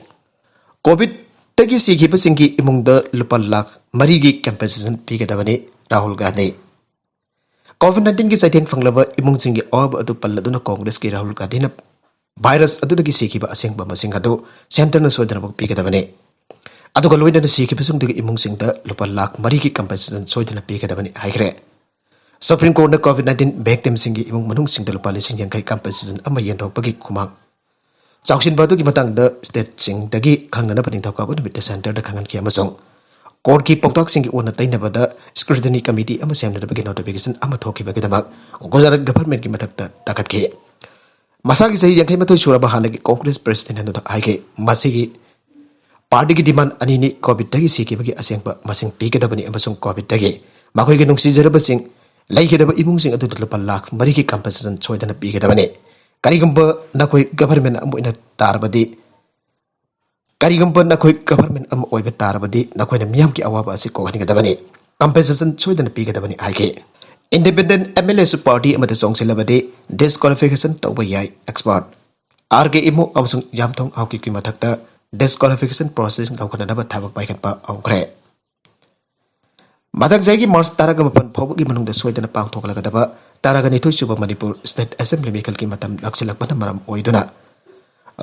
COVIDꯇꯒꯤ ꯁꯤꯈꯤꯕꯁꯤꯡꯒꯤ ꯏꯃꯨꯡꯗ ꯂꯨꯄꯥ ꯂꯥꯈ ꯃꯔꯤꯒꯤ compensation ꯄꯤꯒꯗꯕꯅꯤ ꯔꯥꯍꯨꯜ ꯒꯥꯟꯙꯤ꯫ COVID nineteenꯒꯤ ꯆꯩꯊꯦꯡ ꯐꯪꯂꯕ ꯏꯃꯨꯡꯁꯤꯡꯒꯤ ꯑꯋꯥꯕ ꯑꯗꯨ ꯄꯜꯂꯗꯨꯅ ꯀꯣꯡꯒ꯭ꯔꯦꯁꯀꯤ ꯔꯥꯍꯨꯜ ꯒꯥꯟꯙꯤꯅ virus ꯑꯗꯨꯗꯒꯤ ꯁꯤꯈꯤꯕ ꯑꯁꯦꯡꯕ ꯃꯁꯤꯡ ꯑꯗꯨ centreꯅ ꯁꯣꯏꯗꯅꯃꯛ ꯄꯤꯒꯗꯕꯅꯤ꯫ ꯑꯗꯨꯒ ꯂꯣꯏꯅꯅ ꯁꯤꯈꯤꯕꯁꯤꯡꯗꯨꯒꯤ ꯏꯃꯨꯡꯁꯤꯡꯗ ꯂꯨꯄꯥ ꯂꯥꯈ ꯃꯔꯤꯒꯤ compensation ꯁꯣꯏꯗꯅ ꯄꯤꯒꯗꯕꯅꯤ ꯍꯥꯏꯈ꯭ꯔꯦ꯫ Supreme Courtꯅ COVID nineteen victimꯁꯤꯡꯒꯤ ꯏꯃꯨꯡ ꯃꯅꯨꯡꯁꯤꯡꯗ ꯂꯨꯄꯥ ꯂꯤꯁꯤꯡ ꯌꯥꯡꯈꯩ compensation ꯑꯃ ꯌꯦꯟꯊꯣꯛꯄꯒꯤ ꯈꯨꯃꯥꯡ ꯆꯥꯎꯁꯤꯟꯕ ꯑꯗꯨꯒꯤ ꯃꯇꯥꯡꯗ stateꯁꯤꯡꯗꯒꯤ ꯈꯪꯅꯅꯕ ꯅꯤꯡꯊꯧꯀꯥꯕ ꯅꯨꯃꯤꯠꯇ centreꯗ ꯈꯪꯍꯟꯈꯤ ꯑꯃꯁꯨꯡ courtꯀꯤ ꯄꯥꯎꯇꯥꯛꯁꯤꯡꯒꯤ ꯑꯣꯟꯅ ꯇꯩꯅꯕꯗ scrutiny committee ꯑꯃ ꯁꯦꯝꯅꯅꯕꯒꯤ notification ꯑꯃ ꯊꯣꯛꯈꯤꯕꯒꯤꯗꯃꯛ ꯒꯨꯖꯔꯥꯠ governmentꯀꯤ ꯃꯊꯛꯇ ꯇꯥꯈꯠꯈꯤ꯫ ꯃꯁꯥꯒꯤ ꯆꯍꯤ ꯌꯥꯡꯈꯩ ꯃꯥꯊꯣꯏ ꯁꯨꯔꯕ ꯍꯥꯟꯅꯒꯤ Congress president ꯑꯗꯨꯅ ꯍꯥꯏꯈꯤ, ꯃꯁꯤꯒꯤ partyꯒꯤ demand ꯑꯅꯤꯅꯤ, COVIDꯇꯒꯤ ꯁꯤꯈꯤꯕꯒꯤ ꯑꯁꯦꯡꯕ ꯃꯁꯤꯡ ꯄꯤꯒꯗꯕꯅꯤ ꯑꯃꯁꯨꯡ COVIDꯇꯒꯤ ꯃꯈꯣꯏꯒꯤ ꯅꯨꯡꯁꯤꯖꯔꯕꯁꯤꯡ ꯂꯩꯈꯤꯗꯕ ꯏꯃꯨꯡꯁꯤꯡ ꯑꯗꯨꯗ ꯂꯨꯄꯥ ꯂꯥꯈ ꯃꯔꯤꯒꯤ compensation ꯁꯣꯏꯗꯅ ꯄꯤꯒꯗꯕꯅꯤ꯫ ꯀꯔꯤꯒꯨꯝꯕ ꯅꯈꯣꯏ government ꯑꯃ ꯑꯣꯏꯅ ꯇꯥꯔꯕꯗꯤ, ꯀꯔꯤꯒꯨꯝꯕ ꯅꯈꯣꯏ government ꯑꯃ ꯑꯣꯏꯕ ꯇꯥꯔꯕꯗꯤ, ꯅꯈꯣꯏꯅ ꯃꯤꯌꯥꯝꯒꯤ ꯑꯋꯥꯕ ꯑꯁꯤ ꯀꯣꯛꯍꯟꯒꯗꯕꯅꯤ, compensation ꯁꯣꯏꯗꯅ ꯄꯤꯒꯗꯕꯅꯤ ꯍꯥꯏꯈꯤ꯫ Independent MLAꯁꯨ party ꯑꯃꯗ ꯆꯣꯡꯁꯤꯜꯂꯕꯗꯤ disqualification ꯇꯧꯕ ꯌꯥꯏ꯫ Expert ꯑꯥꯔ ꯀꯦ ꯏꯃꯣ ꯑꯃꯁꯨꯡ ꯌꯥꯝꯊꯣꯡ ꯍꯥꯎꯀꯤꯞꯀꯤ ꯃꯊꯛꯇ disqualification process ꯂꯧꯈꯠꯅꯅꯕ ꯊꯕꯛ ꯄꯥꯏꯈꯠꯄ ꯍꯧꯈ꯭ꯔꯦ꯫ ꯃꯊꯪ ꯆꯍꯤꯒꯤ ꯃꯥꯔꯆ ꯇꯔꯥꯒ ꯃꯥꯄꯟ ꯐꯥꯎꯕꯒꯤ ꯃꯅꯨꯡꯗ ꯁꯣꯏꯗꯅ ꯄꯥꯡꯊꯣꯛꯂꯒꯗꯕ ꯇꯔꯥꯒ ꯅꯤꯊꯣꯏ ꯁꯨꯕ ꯃꯅꯤꯄꯨꯔ state assembly ꯃꯤꯈꯜꯒꯤ ꯃꯇꯝ ꯅꯛꯁꯤꯜꯂꯛꯄꯅ ꯃꯔꯝ ꯑꯣꯏꯗꯨꯅ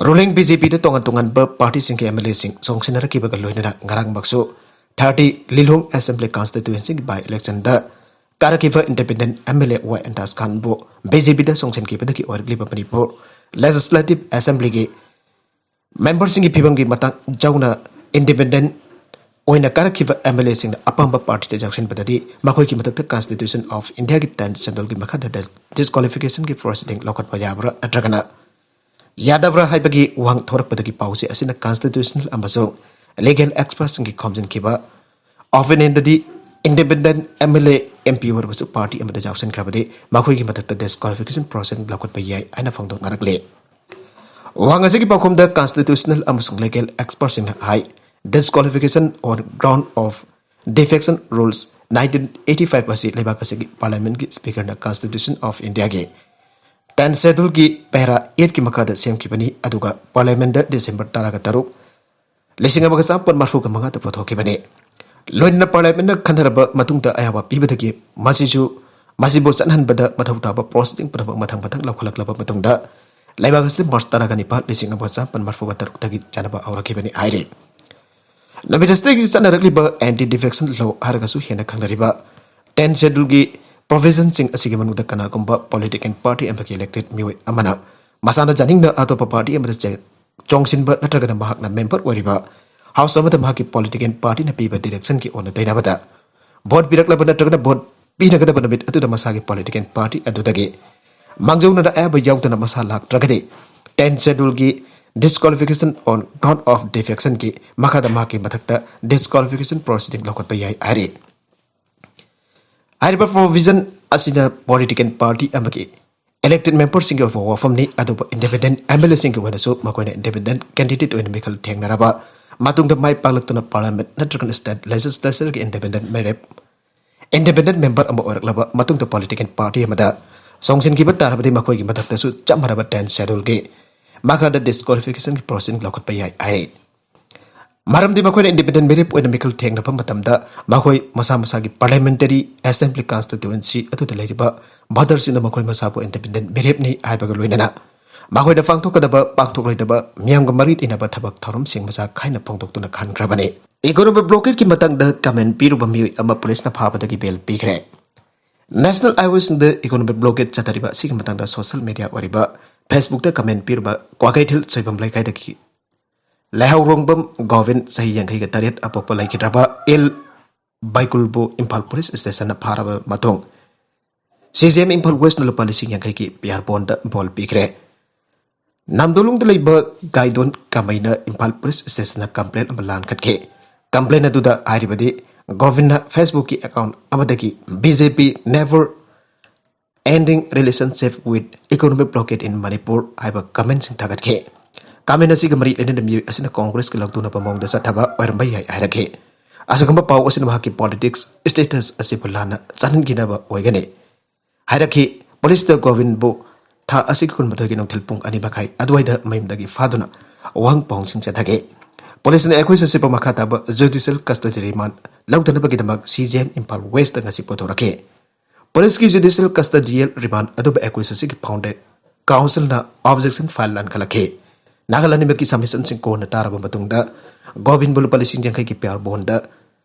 ruling BJPꯗ ꯇꯣꯉꯥꯟ ꯇꯣꯉꯥꯟꯕ partyꯁꯤꯡꯒꯤ MLAꯁꯤꯡ ꯆꯣꯡꯁꯤꯟꯅꯔꯛꯈꯤꯕꯒ ꯂꯣꯏꯅꯅ ꯉꯔꯥꯡꯃꯛꯁꯨ thirty ꯂꯤꯂꯣꯡ assembly constituencyꯒꯤ by electionꯗ ꯀꯥꯔꯛꯈꯤꯕ independent M L A Y Antas ꯈꯥꯟꯕꯨ ꯕꯤ ꯖꯦ ꯄꯤꯗ ꯆꯣꯡꯁꯤꯟꯈꯤꯕꯗꯒꯤ ꯑꯣꯏꯔꯛꯂꯤꯕ ꯃꯅꯤꯄꯨꯔ ꯂꯦꯖꯤꯁꯂꯦꯇꯤꯚ ꯑꯦꯁꯦꯝꯕ꯭ꯂꯤꯒꯤ ꯃꯦꯝꯕꯔꯁꯤꯡꯒꯤ ꯐꯤꯕꯝꯒꯤ ꯃꯇꯥꯡ ꯌꯥꯎꯅ ꯏꯟꯗꯤꯄꯦꯟꯗꯦꯟ ꯑꯣꯏꯅ ꯀꯥꯔꯛꯈꯤꯕ ꯑꯦꯝ ꯑꯦꯜ ꯑꯦꯁꯤꯡꯅ ꯑꯄꯥꯝꯕ ꯄꯥꯔꯇꯤꯗ ꯌꯥꯎꯁꯤꯟꯕꯗꯒꯤ ꯃꯈꯣꯏꯒꯤ ꯃꯊꯛꯇ ꯀꯟꯁꯇꯤꯇ꯭ꯌꯨꯁꯟ ꯑꯣꯐ ꯏꯟꯗꯤꯌꯥꯒꯤ ꯇꯦꯟ ꯁꯦꯗꯨꯜꯒꯤ ꯃꯈꯥꯗ ꯗꯤꯁꯀ꯭ꯋꯥꯂꯤꯐꯤꯀꯦꯁꯟꯒꯤ ꯄ꯭ꯔꯣꯁꯤꯗꯤꯡ ꯂꯧꯈꯠꯄ ꯌꯥꯕ꯭ꯔꯥ ꯅꯠꯇ꯭ꯔꯒꯅ ꯌꯥꯗꯕ꯭ꯔꯥ ꯍꯥꯏꯕꯒꯤ ꯋꯥꯍꯪ ꯊꯣꯔꯛꯄꯗꯒꯤ ꯄꯥꯎꯆꯦ ꯑꯁꯤꯅ ꯀꯟꯁꯇꯤꯇ꯭ꯌꯨꯁꯅꯦꯜ ꯑꯃꯁꯨꯡ ꯂꯤꯒꯦꯜ ꯑꯦꯛꯁꯄꯔꯠꯁꯤꯡꯒꯤ ꯈꯣꯝꯖꯤꯟꯈꯤꯕ ꯑꯣꯄꯤꯅꯤꯌꯟꯗꯗꯤ independent M L A, M P ꯑꯣꯏꯔꯕꯁꯨ ꯄꯥꯔꯇꯤ ꯑꯃꯗ ꯌꯥꯎꯁꯤꯟꯈ꯭ꯔꯕꯗꯤ ꯃꯈꯣꯏꯒꯤ ꯃꯊꯛꯇ ꯗꯤꯁꯀ꯭ꯋꯥꯂꯤꯐꯤꯀꯦꯁꯟ ꯄ꯭ꯔꯣꯁꯦꯁ ꯂꯧꯈꯠꯄ ꯌꯥꯏ ꯍꯥꯏꯅ ꯐꯣꯡꯗꯣꯛꯅꯔꯛꯂꯤ꯫ ꯋꯥꯍꯪ ꯑꯁꯤꯒꯤ ꯄꯥꯎꯈꯨꯝꯗ ꯀꯟꯁꯇꯤꯇ꯭ꯌꯨꯁꯅꯦꯜ ꯑꯃꯁꯨꯡ ꯂꯤꯒꯦꯜ ꯑꯦꯛꯁꯄꯔꯠꯁꯤꯡꯅ ꯍꯥꯏ, disqualification on ground of defection rules nineteen eighty five ꯑꯁꯤ ꯂꯩꯕꯥꯛ ꯑꯁꯤꯒꯤ ꯄꯥꯔꯂꯤꯌꯥꯃꯦꯟꯒꯤ ꯁ꯭ꯄꯤꯀꯔꯅ ꯀꯟꯁꯇꯤꯇ꯭ꯌꯨꯁꯟ ꯑꯣꯐ ꯏꯟꯗꯤꯌꯥꯒꯤ ꯇꯦꯟ ꯁꯦꯗꯨꯜꯒꯤ ꯄꯦꯔꯥ ꯑꯦꯠꯀꯤ ꯃꯈꯥꯗ ꯁꯦꯝꯈꯤꯕꯅꯤ, ꯑꯗꯨꯒ ꯄꯥꯔꯂꯤꯌꯥꯃꯦꯟꯗ ꯗꯤꯁꯦꯝꯕꯔ ꯇꯔꯥꯒ ꯇꯔꯨꯛ, ꯂꯤꯁꯤꯡ ꯑꯃꯒ ꯆꯥꯃꯥꯄꯟ ꯃꯔꯤꯐꯨꯒ ꯃꯉꯥꯗ ꯄꯨꯊꯣꯛꯈꯤꯕꯅꯤ꯫ ꯂꯣꯏꯅꯅ ꯄꯥꯔꯂꯤꯌꯥꯃꯦꯟꯅ ꯈꯟꯅꯔꯕ ꯃꯇꯨꯡꯗ ꯑꯌꯥꯕ ꯄꯤꯕꯗꯒꯤ ꯃꯁꯤꯁꯨ, ꯃꯁꯤꯕꯨ ꯆꯠꯍꯟꯕꯗ ꯃꯊꯧ ꯇꯥꯕ ꯄ꯭ꯔꯣꯁꯤꯗꯤꯡ ꯄꯨꯝꯅꯃꯛ ꯃꯊꯪ ꯃꯊꯪ ꯂꯧꯈꯠꯂꯛꯂꯕ ꯃꯇꯨꯡꯗ ꯂꯩꯕꯥꯛ ꯑꯁꯤ ꯃꯥꯔꯆ ꯇꯔꯥꯒ ꯅꯤꯄꯥꯟ, ꯂꯤꯁꯤꯡ ꯑꯃꯒ ꯆꯥꯃꯥꯄꯟ ꯃꯔꯤꯐꯨꯒ ꯇꯔꯨꯛꯇꯒꯤ ꯆꯠꯅꯕ ꯍꯧꯔꯛꯈꯤꯕꯅꯤ ꯍꯥꯏꯔꯤ꯫ ꯅꯨꯃꯤꯠ ꯑꯁꯤꯗꯒꯤ ꯆꯠꯅꯔꯛꯂꯤꯕ ꯑꯦꯟꯇꯤ ꯗꯤꯐꯦꯛꯁꯟ ꯂꯣ ꯍꯥꯏꯔꯒꯁꯨ ꯍꯦꯟꯅ ꯈꯪꯅꯔꯤꯕ ꯇꯦꯟ ꯁꯦꯗꯨꯜꯒꯤ ꯄ꯭ꯔꯣꯚꯤꯖꯟꯁꯤꯡ ꯑꯁꯤꯒꯤ ꯃꯅꯨꯡꯗ ꯀꯅꯥꯒꯨꯝꯕ ꯄꯣꯂꯤꯇꯤꯀꯦꯜ ꯄꯥꯔꯇꯤ ꯑꯃꯒꯤ ꯏꯂꯦꯛꯇꯦꯗ ꯃꯤꯑꯣꯏ ꯑꯃꯅ ꯃꯁꯥꯅ ꯌꯥꯅꯤꯡꯅ ꯑꯇꯣꯞꯄ ꯄꯥꯔꯇꯤ ꯑꯃꯗ ꯆꯦ-, ꯆꯣꯡꯁꯤꯟꯕ ꯅꯠꯇ꯭ꯔꯒꯅ ꯃꯍꯥꯛꯅ ꯃꯦꯝꯕꯔ ꯑꯣꯏꯔꯤꯕ ꯍꯥꯎꯁ ꯑꯃꯗ ꯃꯍꯥꯛꯀꯤ ꯄꯣꯂꯤꯇꯤꯀꯦꯜ ꯄꯥꯔꯇꯤꯅ ꯄꯤꯕ ꯗꯤꯔꯦꯛꯁꯟꯒꯤ ꯑꯣꯟꯅ ꯇꯩꯅꯕꯗ ꯚꯣꯠ ꯄꯤꯔꯛꯂꯕ ꯅꯠꯇ꯭ꯔꯒꯅ ꯚꯣꯠ ꯄꯤꯅꯒꯗꯕ ꯅꯨꯃꯤꯠ ꯑꯗꯨꯗ ꯃꯁꯥꯒꯤ ꯄꯣꯂꯤꯇꯤꯀꯦꯜ ꯄꯥꯔꯇꯤ ꯑꯗꯨꯗꯒꯤ ꯃꯥꯡꯖꯧꯅꯅ ꯑꯌꯥꯕ ꯌꯥꯎꯗꯅ ꯃꯁꯥ ꯂꯥꯛꯇ꯭ꯔꯒꯗꯤ ꯇꯦꯟ ꯁꯦꯗꯨꯜꯒꯤ disqualification on ground of defectionꯒꯤ ꯃꯈꯥꯗ ꯃꯍꯥꯛꯀꯤ ꯃꯊꯛꯇ ꯗꯤꯁꯀ꯭ꯋꯥꯂꯤꯐꯤꯀꯦꯁꯟ ꯄ꯭ꯔꯣꯁꯤꯗꯤꯡ ꯂꯧꯈꯠꯄ ꯌꯥꯏ ꯍꯥꯏꯔꯤ꯫ ꯍꯥꯏꯔꯤꯕ ꯄ꯭ꯔꯣꯚꯤꯖꯟ ꯑꯁꯤꯅ ꯄꯣꯂꯤꯇꯤꯀꯦꯜ ꯄꯥꯔꯇꯤ ꯑꯃꯒꯤ ꯏꯂꯦꯛꯇꯦꯗ ꯃꯦꯝꯕꯔꯁꯤꯡꯒꯤ ꯑꯣꯏꯕ ꯋꯥꯐꯝꯅꯤ, ꯑꯗꯨꯕꯨ ꯏꯟꯗꯤꯄꯦꯟꯗꯦꯟ ꯑꯦꯝ ꯑꯦꯜ ꯑꯦꯁꯤꯡꯒꯤ ꯑꯣꯏꯅꯁꯨ ꯃꯈꯣꯏꯅ ꯏꯟꯗꯤꯄꯦꯟꯗꯦꯟ ꯀꯦꯟꯗꯤꯗꯦꯠ ꯑꯣꯏꯅ ꯃꯤꯈꯜ ꯊꯦꯡꯅꯔꯕ ꯃꯇꯨꯡꯗ ꯃꯥꯏ ꯄꯥꯛꯂꯛꯇꯨꯅ ꯄꯥꯔꯂꯤꯌꯥꯃꯦꯟꯠ ꯅꯠꯇ꯭ꯔꯒꯅ ꯁ꯭ꯇꯦꯠ ꯂꯦꯖꯤꯁꯂꯦꯆꯔꯒꯤ ꯏꯟꯗꯤꯄꯦꯟꯗꯦꯟ ꯃꯤꯔꯦꯞ, ꯏꯟꯗꯤꯄꯦꯟꯗꯦꯟ ꯃꯦꯝꯕꯔ ꯑꯃ ꯑꯣꯏꯔꯛꯂꯕ ꯃꯇꯨꯡꯗ ꯄꯣꯂꯤꯇꯤꯀꯦꯜ ꯄꯥꯔꯇꯤ ꯑꯃꯗ ꯆꯣꯡꯁꯤꯟꯈꯤꯕ ꯇꯥꯔꯕꯗꯤ ꯃꯈꯣꯏꯒꯤ ꯃꯊꯛꯇꯁꯨ ꯆꯞ ꯃꯥꯟꯅꯕ ꯇꯦꯟ ꯁꯦꯗꯨꯜꯒꯤ ꯃꯈꯥꯗ ꯗꯤꯁꯀ꯭ꯋꯥꯂꯤꯐꯤꯀꯦꯁꯟꯒꯤ ꯄ꯭ꯔꯣꯁꯤꯗꯤꯡ ꯂꯧꯈꯠꯄ ꯌꯥꯏ ꯍꯥꯏ꯫ ꯃꯔꯝꯗꯤ ꯃꯈꯣꯏꯅ ꯏꯟꯗꯤꯄꯦꯟꯗꯦꯟ ꯃꯤꯔꯦꯞ ꯑꯣꯏꯅ ꯃꯤꯈꯜ ꯊꯦꯡꯅꯕ ꯃꯇꯝꯗ ꯃꯈꯣꯏ ꯃꯁꯥ ꯃꯁꯥꯒꯤ ꯄꯥꯔꯂꯤꯌꯥꯃꯦꯟꯇꯔꯤ ꯑꯦꯁꯦꯝꯕ꯭ꯂꯤ ꯀꯟꯁꯇꯤꯇ꯭ꯌꯨꯑꯦꯟꯁꯤ ꯑꯗꯨꯗ ꯂꯩꯔꯤꯕ ꯚꯣꯇꯔꯁꯤꯡꯅ ꯃꯈꯣꯏ ꯃꯁꯥꯕꯨ ꯏꯟꯗꯤꯄꯦꯟꯗꯦꯟ ꯃꯤꯔꯦꯞꯅꯤ ꯍꯥꯏꯕꯒ ꯂꯣꯏꯅꯅ ꯃꯈꯣꯏꯅ ꯄꯥꯡꯊꯣꯛꯀꯗꯕ, ꯄꯥꯡꯊꯣꯛꯂꯣꯏꯗꯕ ꯃꯤꯌꯥꯝꯒ ꯃꯔꯤ ꯂꯩꯅꯕ ꯊꯕꯛ ꯊꯧꯔꯝꯁꯤꯡ ꯃꯁꯥ ꯈꯥꯏꯅ ꯐꯣꯡꯗꯣꯛꯇꯨꯅ ꯈꯟꯈ꯭ꯔꯕꯅꯤ꯫ ꯏꯀꯣꯅꯣꯃꯤꯛ ꯕ꯭ꯂꯣꯀꯦꯗꯀꯤ ꯃꯇꯥꯡꯗ ꯀꯃꯦꯟ ꯄꯤꯔꯨꯕ ꯃꯤꯑꯣꯏ ꯑꯃ ꯄꯨꯂꯤꯁꯅ ꯐꯥꯕꯗꯒꯤ ꯕꯦꯜ ꯄꯤꯈ꯭ꯔꯦ꯫ National highwayꯁꯤꯡꯗ economic blockade ꯆꯠꯊꯔꯤꯕ ꯑꯁꯤꯒꯤ ꯃꯇꯥꯡꯗ social media ꯑꯣꯏꯔꯤꯕ Facebookꯇ comment ꯄꯤꯔꯨꯕ ꯀ꯭ꯋꯥꯀꯩꯊꯦꯜ ꯁꯣꯏꯕꯝ ꯂꯩꯀꯥꯏꯗꯒꯤ ꯂꯩꯍꯧꯔꯣꯡꯕꯝ ꯒꯣꯕꯤꯟ, ꯆꯍꯤ ꯌꯥꯡꯈꯩꯒ ꯇꯔꯦꯠ, ꯑꯄꯣꯛꯄ ꯂꯩꯈꯤꯗ꯭ꯔꯕ ꯑꯦꯜ ꯕꯥꯏꯀꯨꯜꯕꯨ ꯏꯝꯐꯥꯜ ꯄꯨꯂꯤꯁ ꯁ꯭ꯇꯦꯁꯟꯅ ꯐꯥꯔꯕ ꯃꯇꯨꯡ, ꯁꯤ ꯖꯤ ꯑꯦꯝ ꯏꯝꯐꯥꯜ ꯋꯦꯁꯅ ꯂꯨꯄꯥ ꯂꯤꯁꯤꯡ ꯌꯥꯡꯈꯩꯒꯤ ꯄꯤꯌꯥꯔ ꯕꯣꯟꯗ ꯕꯣꯜ ꯄꯤꯈ꯭ꯔꯦ꯫ ꯅꯝꯗꯣꯂꯨꯡꯗ ꯂꯩꯕ ꯒꯥꯏꯗꯣꯟ ꯀꯃꯩꯅ ꯏꯝꯐꯥꯜ ꯄꯨꯂꯤꯁ ꯁ꯭ꯇꯦꯁꯟꯗ complaint ꯑꯃ ꯂꯥꯟꯈꯠꯈꯤ꯫ Complaint ꯑꯗꯨꯗ ꯍꯥꯏꯔꯤꯕꯗꯤ, ꯒꯣꯕꯤꯟꯅ Facebookꯀꯤ account ꯑꯃꯗꯒꯤ B J P never ending relationship with economic blockade in Manipur ꯍꯥꯏꯕ commentꯁꯤꯡ ꯊꯥꯒꯠꯈꯤ꯫ Comment ꯑꯁꯤꯒ ꯃꯔꯤ ꯂꯩꯅꯅ ꯃꯤꯑꯣꯏ ꯑꯁꯤꯅ ꯀꯣꯡꯒ꯭ꯔꯦꯁꯀ ꯂꯧꯇꯨꯅꯕ ꯃꯑꯣꯡꯗ ꯆꯠꯊꯕ ꯑꯣꯏꯔꯝꯕ ꯌꯥꯏ ꯍꯥꯏꯔꯛꯈꯤ꯫ ꯑꯁꯤꯒꯨꯝꯕ ꯄꯥꯎ ꯑꯁꯤꯅ ꯃꯍꯥꯛꯀꯤ politics status ꯑꯁꯤꯕꯨ ꯂꯥꯟꯅ ꯆꯥꯟꯍꯟꯈꯤꯅꯕ ꯑꯣꯏꯒꯅꯤ ꯍꯥꯏꯔꯛꯈꯤ꯫ ꯄꯨꯂꯤꯁꯅ ꯒꯣꯕꯤꯟꯕꯨ ꯊꯥ ꯑꯁꯤꯒꯤ ꯀꯨꯟꯃꯥꯊꯣꯏꯒꯤ ꯅꯨꯡꯊꯤꯜ ꯄꯨꯡ ꯑꯅꯤ ꯃꯈꯥꯏ ꯑꯗꯨꯋꯥꯏꯗ ꯃꯌꯨꯝꯗꯒꯤ ꯐꯥꯗꯨꯅ ꯋꯥꯍꯪ ꯄꯥꯎꯍꯪꯁꯤꯡ ꯆꯠꯊꯈꯤ꯫ ꯄꯨꯂꯤꯁꯅ ꯑꯦꯀ꯭ꯌꯨꯖ ꯑꯁꯤꯕꯨ ꯃꯈꯥ ꯇꯥꯕ judicial custody remand ꯂꯧꯊꯅꯕꯒꯤꯗꯃꯛ C J M Imphal west ꯉꯁꯤ ꯄꯨꯊꯣꯔꯛꯈꯤ꯫ ꯄꯨꯂꯤꯁꯀꯤ judicial custodial remand ꯑꯗꯨꯕꯨ ꯑꯦꯀ꯭ꯌꯨꯖ ꯑꯁꯤꯒꯤ ꯐꯥꯎꯟꯗꯦ ꯀꯥꯎꯟꯁꯤꯜꯅ objection file ꯂꯥꯟꯈꯠꯂꯛꯈꯤ꯫ ꯅꯥꯀꯜ ꯑꯅꯤꯃꯛꯀꯤ submissionꯁꯤꯡ ꯀꯣꯟꯅ ꯇꯥꯔꯕ ꯃꯇꯨꯡꯗ ꯒꯣꯕꯤꯟꯕꯨ ꯂꯨꯄꯥ ꯂꯤꯁꯤꯡ ꯌꯥꯡꯈꯩꯒꯤ ꯄꯤꯌꯥꯔ ꯕꯣꯟꯗ